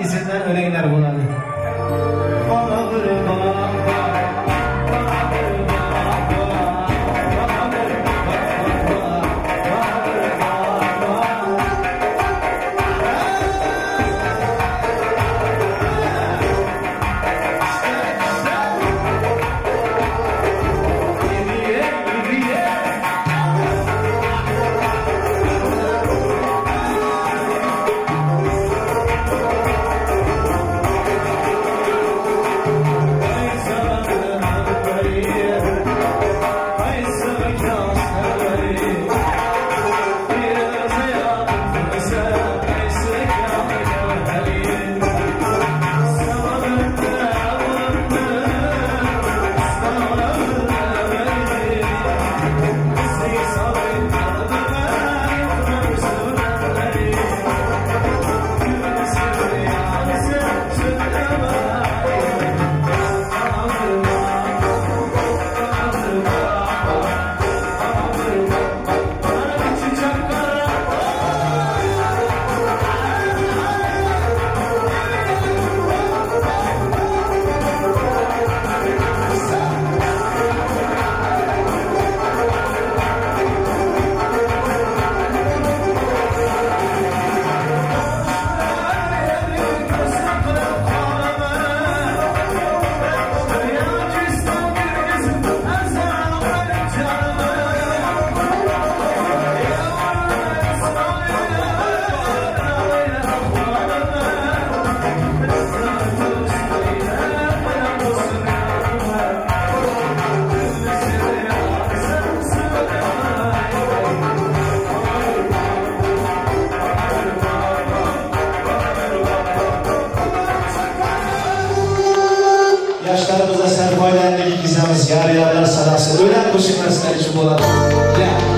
Izinden ölenler bolady. Yaşlarımıza sermayelerini gizemiz, yar yarlar sarası. Ölen kuşun için bo'ladi. Ya.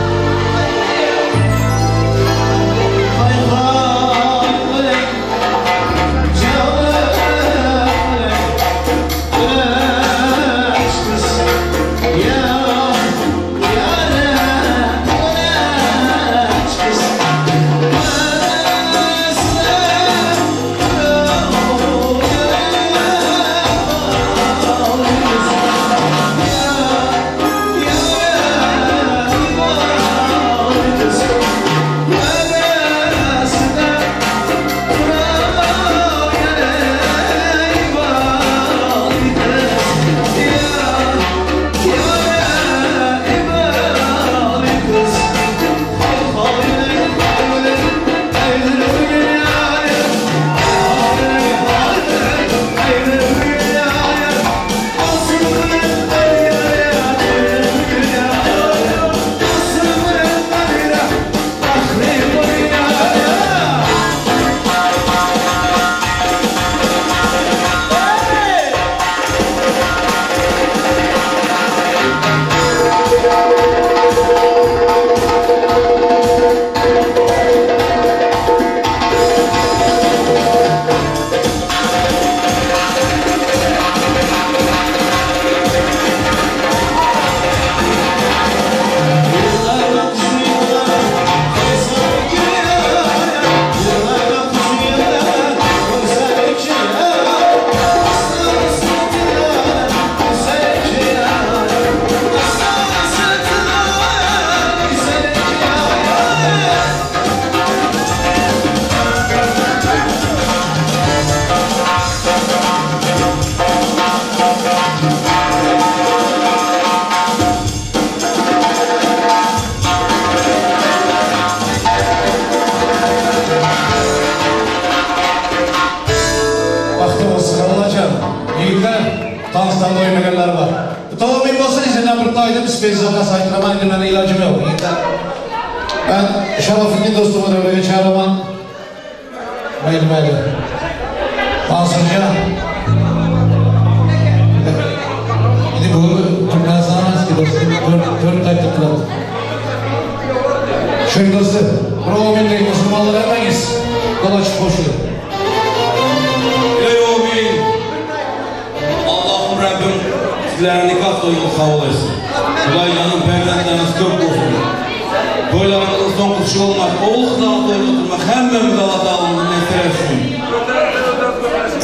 Toylarımızın son kuşu olmaz. Oğul kızlarını toyunu oturmak. Hemmemiz Allah Teala'nın nesir etsin.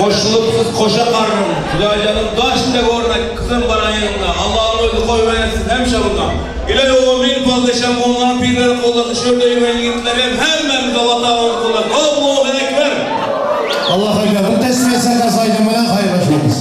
Goşulyp siz goşa garryň, Hudaýjanyň daş dek orna kyzym baran ýeriňde, Allahyň özi goýbersin hemşe bunda. Ileý omyn fazlyşam onlaň pirleri gollasyn şu ýerde ýören ýigitleri hem hemmämizi Allah Tagalamyz gollasyn. Allahu Ekber! Allah Ekber. Bir tesbih etsek aýdym bilen haýyrlaşarys.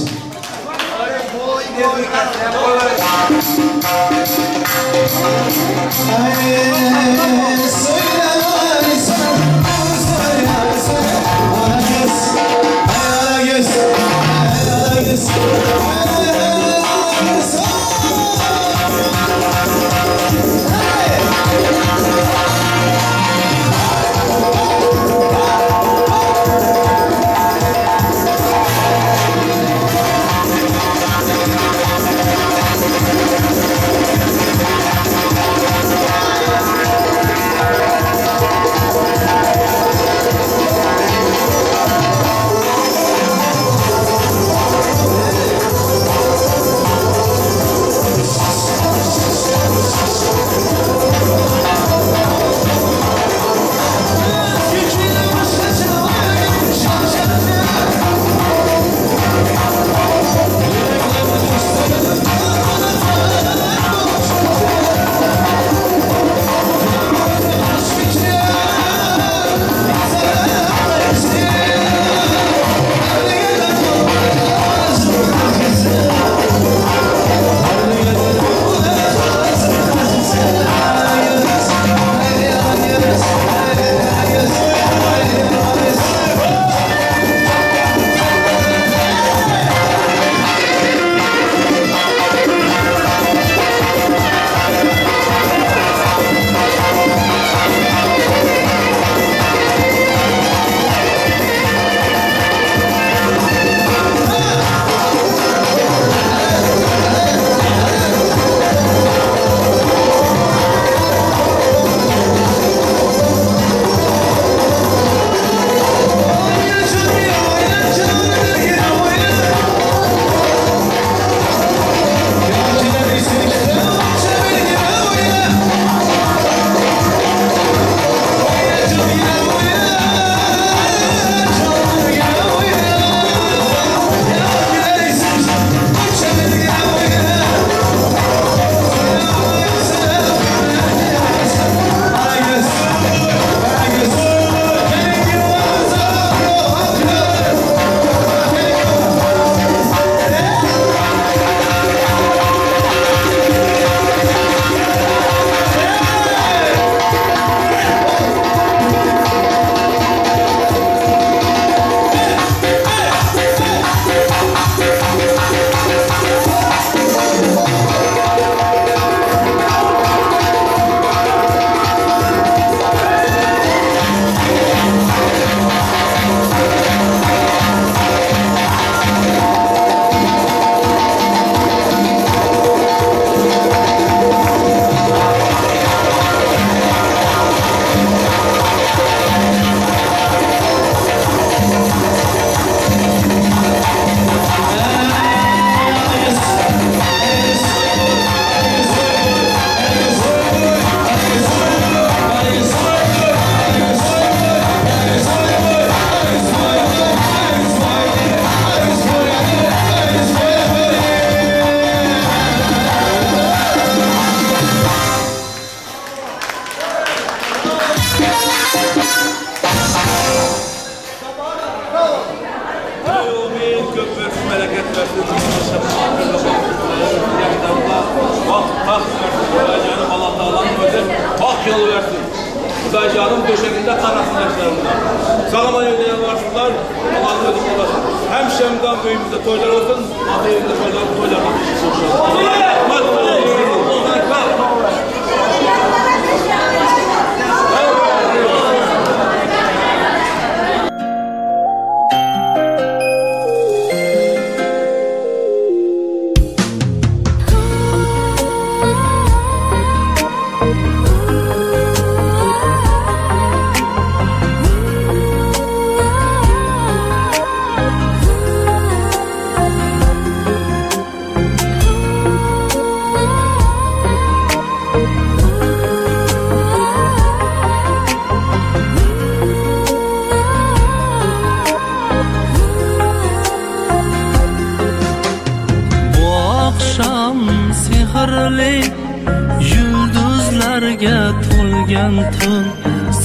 to'lgan tun.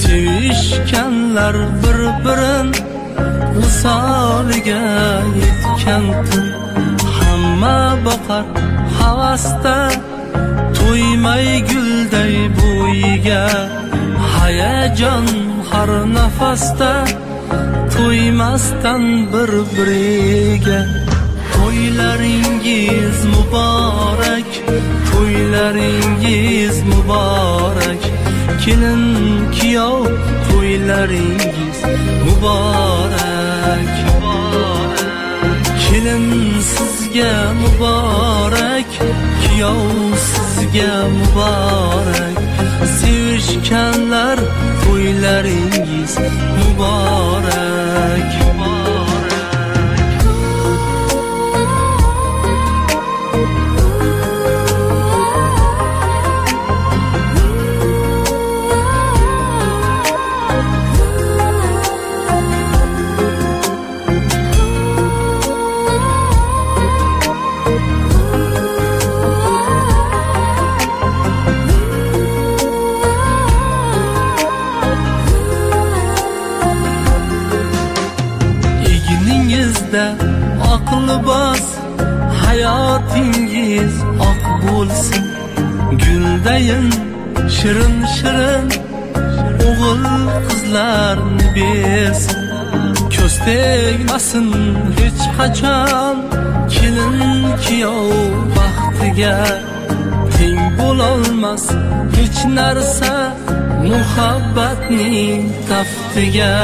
Sevishganlar bir-birin visoliga yetgan tun. Hamma boqar havasda to'ymay gulday bo'yiga. Hayajon har nafasda to'ymasdan bir-biriga. To'ylaringiz muborak, to'ylaringiz muborak. Kelin kuyov to'ylaringiz muborak. Kelin sizga muborak, kuyov sizga muborak. Sevishganlar to'ylaringiz muborak. Oq libos hayotingiz oq bo'lsin. Guldayin shirin shirin o'g'il qizlarni bersin. Ko'z tegmasin hech qachon kelin kuyov baxtiga. Teng bo'lolmas hech narsa muhabbatning taftiga.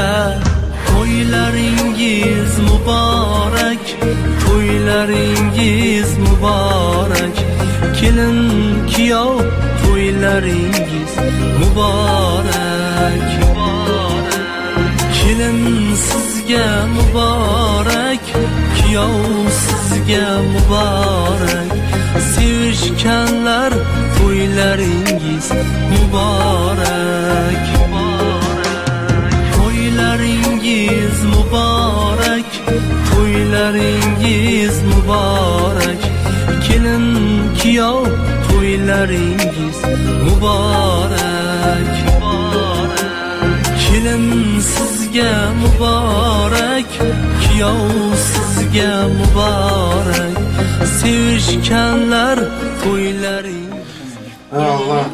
To'ylaringiz muborak, to'ylaringiz muborak. Kelin kuyov to'ylaringiz muborak. Kelin sizga muborak, kuyov sizga muborak. Sevishganlar to'ylaringiz muborak. To'ylaringiz muborak, to'ylaringiz muborak. Kelin kuyov to'ylaringiz muborak. Kelin sizga muborak, kuyov sizga muborak. Sevishganlar to'ylaringiz. Allah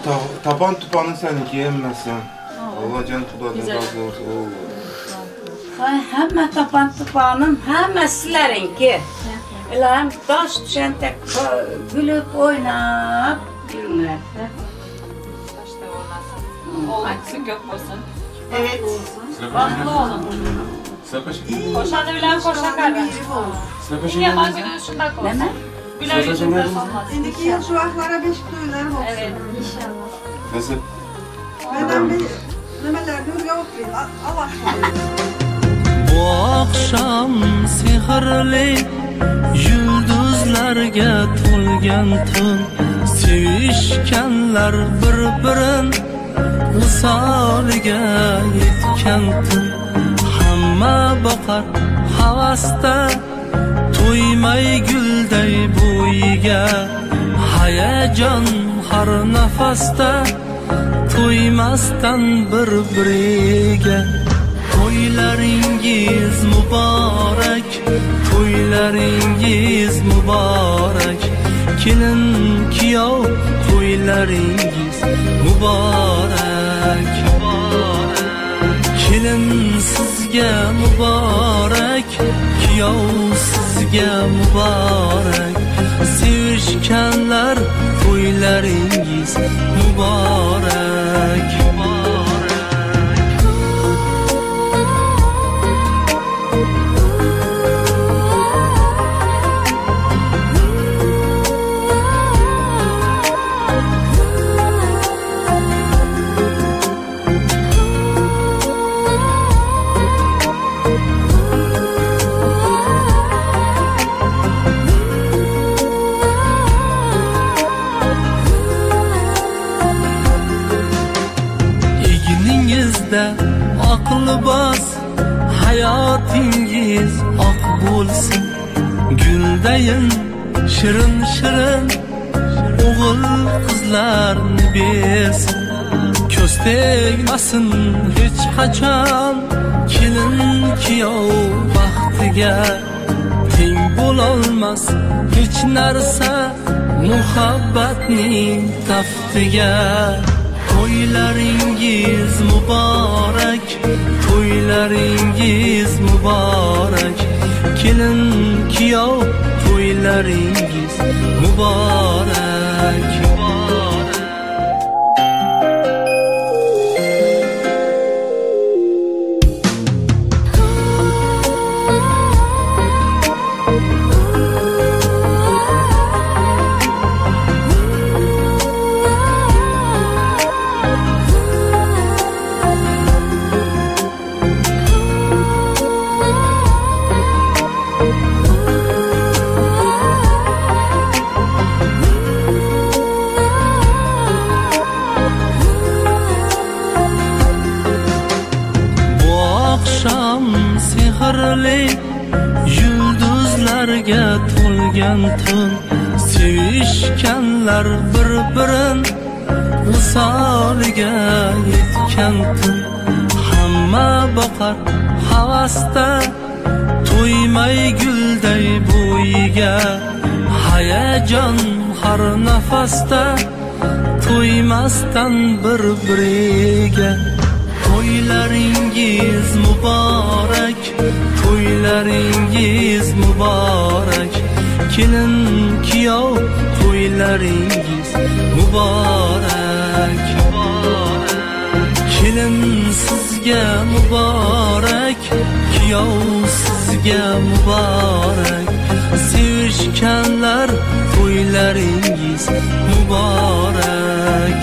tapan tupanı səninki emməsən. Allah can Xudadan razı olsun. Hamma tapan tupanım, hamma sizlerinki. İlahim taş düşen tek gülüp oynap yürümler. Taş da olmasın. Oğlun gök olsun. Evet. Bahtlı olun. Koşanı bilen koşa kalır. Yaman günün şundak olsun. Güler yüzünüzde solmaz. Indiki yıl şu aklara beşik toyları olsun. Evet. İnşallah. Nasıl? Benden bir nimelerni ürge oturayım. Allah Bu akşam sehrli yulduzlarga to'lgan tun. Sevishganlar bir-birin visoliga yetgan tun. Hamma boqar havasda to'ymay gulday bo'yiga. Hayajon har nafasda to'ymasdan bir-biriga. To'ylaringiz muborak, to'ylaringiz muborak. Kelin kuyov to'ylaringiz muborak. Kelin sizga muborak, kuyov sizga muborak. Sevishganlar to'ylaringiz muborak. Oq libos hayotingiz oq bo'lsin. Guldayin shirin shirin o'g'il qizlarni bersin. Tegmasin hech qachon kelin kuyov baxtiga. Teng bo'lolmas hech narsa muhabbatning taftiga. To'ylaringiz muborak, to'ylaringiz muborak, kelin kuyov to'ylaringiz muborak. Yulduzlarga to'lgan tun, sevishganlar bir-birin visoliga yetgan tun. Hamma boqar havasda, to'ymay gulday bo'yiga. Hayajon har nafasda, to'ymasdan bir-biriga. To'ylaringiz muborak, to'ylaringiz muborak, kelin kuyov to'ylaringiz muborak. Kelin sizga muborak, kuyov sizga muborak, sevishganlar to'ylaringiz muborak.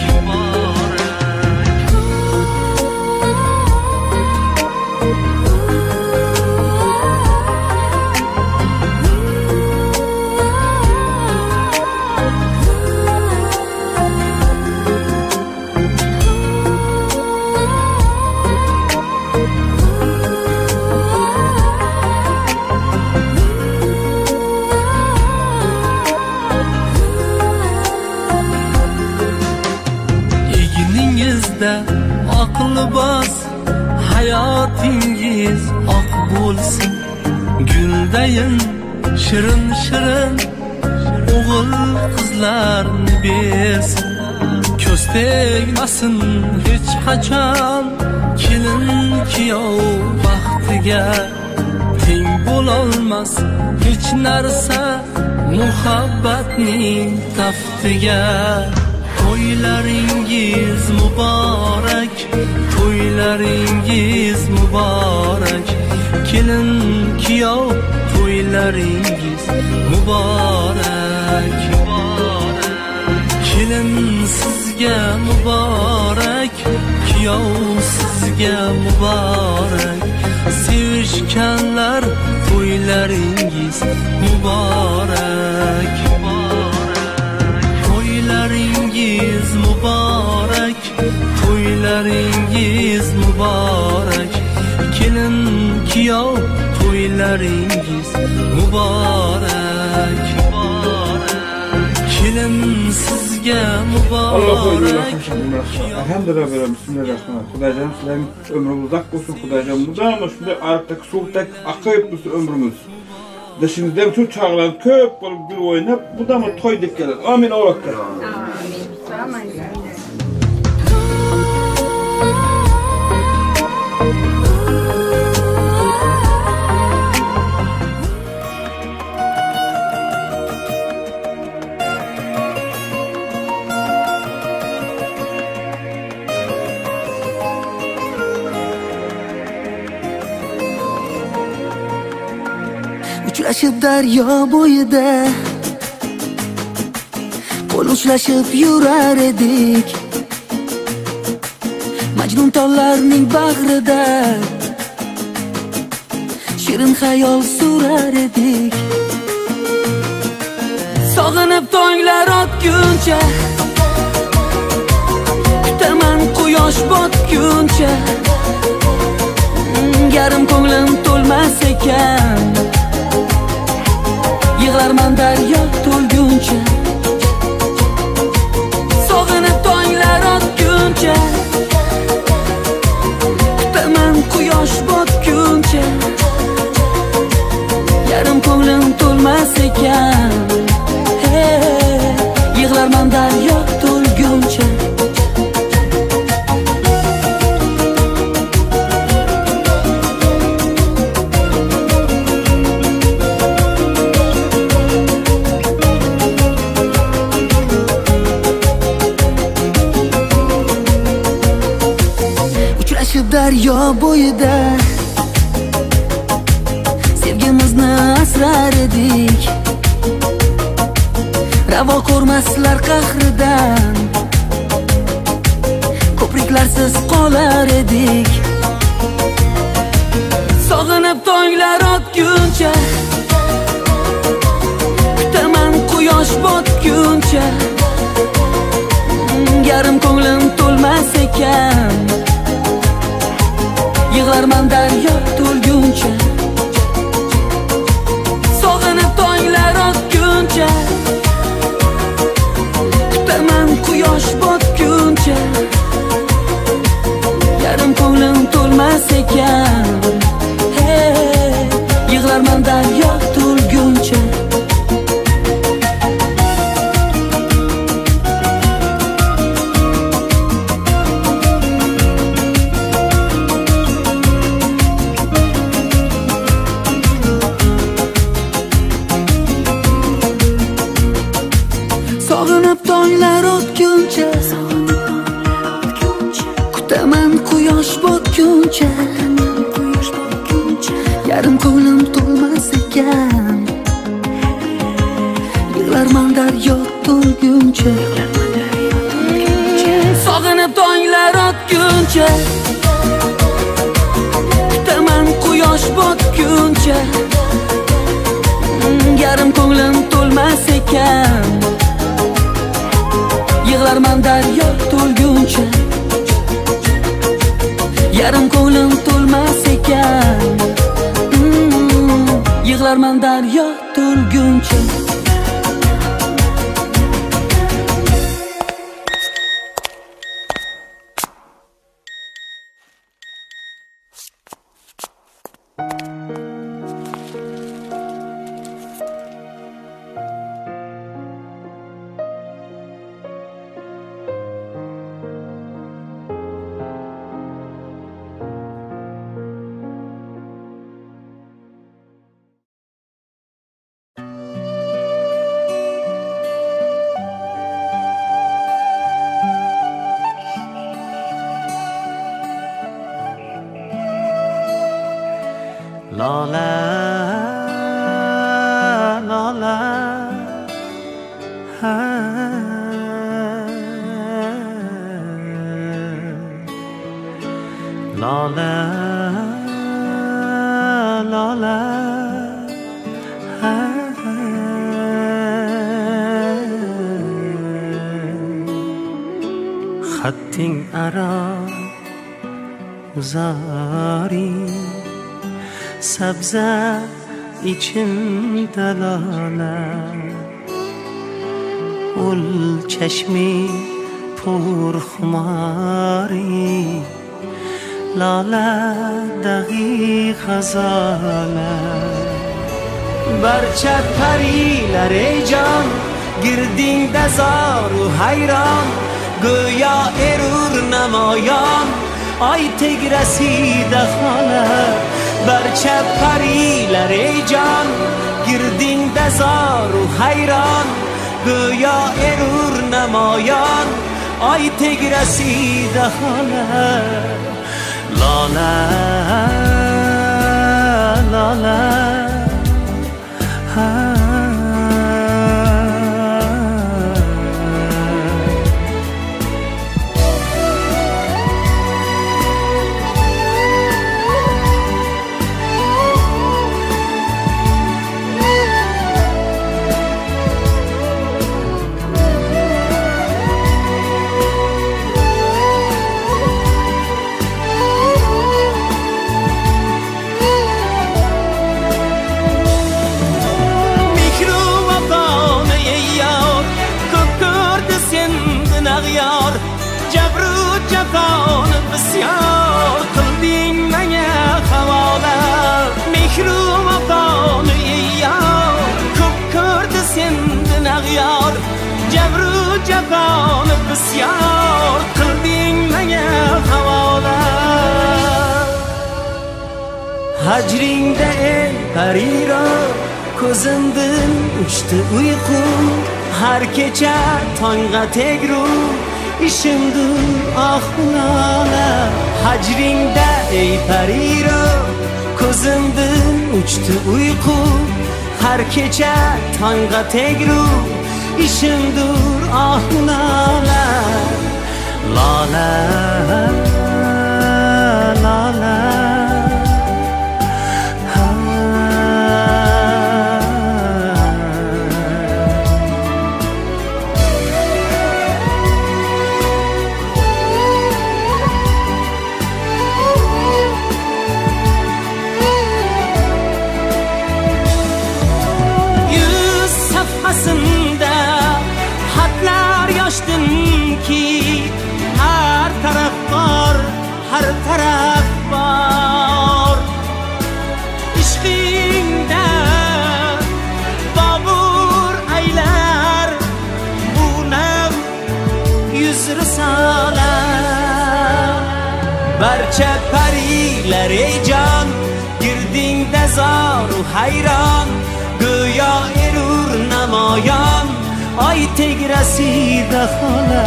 Oq libos hayotingiz oq bo'lsin, guldayin shirin shirin o'g'il qizlarni bersin. Ko'z tegmasin hech qachon kelin kuyov baxtiga. Teng bo'lolmas hech narsa muhabbatning taftiga. To'ylaringiz muborak, to'ylaringiz muborak, kelin kuyov to'ylaringiz muborak. Kelin sizga muborak, kuyov sizga muborak, sevishganlar to'ylaringiz muborak. To'ylaringiz muborak, to'ylaringiz muborak, kelin kuyov to'ylaringiz muborak. Kelin sizga muborak. Elhamdülillah böyle bismillahirrahmanirrahim. Xudaycan sizlerin ömrünüz uzak olsun Xudaycan. Mudama şunday arıqdaki soğuktaki akıyıp dursun ömrünüz. Dışınızda bütün çağlar köp bolup gül oynap, bu da mı toy dek gelir. Amin oğlaklar. Amin. Uchrashib daryo bo'yida, qo'l ushlashib yurar edik. Majnun tollarning bag'rida shirin xayol surar edik. Sog'inib tonglar otguncha, kutaman quyosh botguncha. Yarim ko'nglim to'lmas ekan, yig'larman daryo to'lguncha. Sog'inib tonglar otguncha, Uchrashib daryo bo'yida sevgimizni asrar edik. Ravo ko'rmaslar qahridan, ko'priklarsiz qolar edik. Sog'inib tonglar otguncha, kutaman quyosh botguncha. Yarim ko'nglim to'lmas ekan, yig'larman daryo to'lguncha. Sog'inib tonglar otguncha, kutaman quyosh botguncha. Yarim ko'nglim to'lmas ekan, yig'larman daryo to'lguncha. Sog'inib tonglar o'tguncha, kutaman quyosh botguncha. Yarim ko'nglim to'lmas ekan, yig'larman daryo to'lguncha. Sog'inib tonglar otguncha, kutaman quyosh botguncha. Yarim ko'nglim to'lmas ekan, yig'larman daryo to'lguncha. Yarim ko'nglim to'lmas ekan, yig'larman daryo to'lguncha. Lola, lola, ha. Lola, lola, ha. Xatting aro zori, sabza içimde lola. Ul chashmi purxumori, lola dag'i g'azola. Barcha parilar ey jon, girdingda zoru hayron, go'yo erur namoyon oy tegrasida xola. Barcha parilar ey jon, girdingda zoru hayron, go'yo erur namoyon oy tegrasida xola. Lola, lola, ha. Bisyor qilding menga havola, mehru vafoni yor, ko'p ko'rdi sendin ag'yor, jabru jafoni bisyor qilding menga havola. Hajringda ey pariro, ko'zimdan uchdi uyqu, har kecha tongga tegru ishimdir ah lola. Hajringda ey pariro Ko'zimdan uchdi uyqu. Har kecha tongga tegru Ishimdur ah lola Lola Lola. Yuz safhasında xatlar yoshdimki har taraf bor, har taraf bor. Ishqingda bobur aylar bu nam yuz risola. Barcha parilar ey jon girdingda zoru hayron. Go'yo erur namoyon oy tegrasida xola.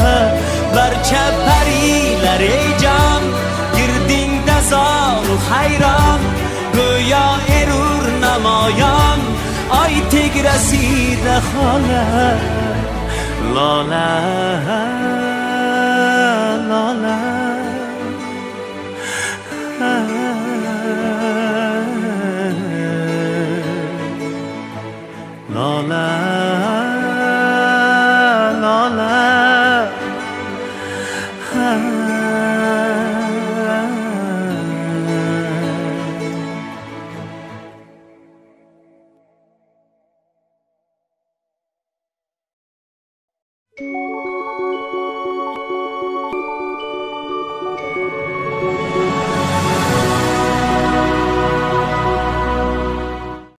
Barcha parilar ey jon girdingda zoru hayron. Go'yo erur namoyon oy tegrasida xola. Lola.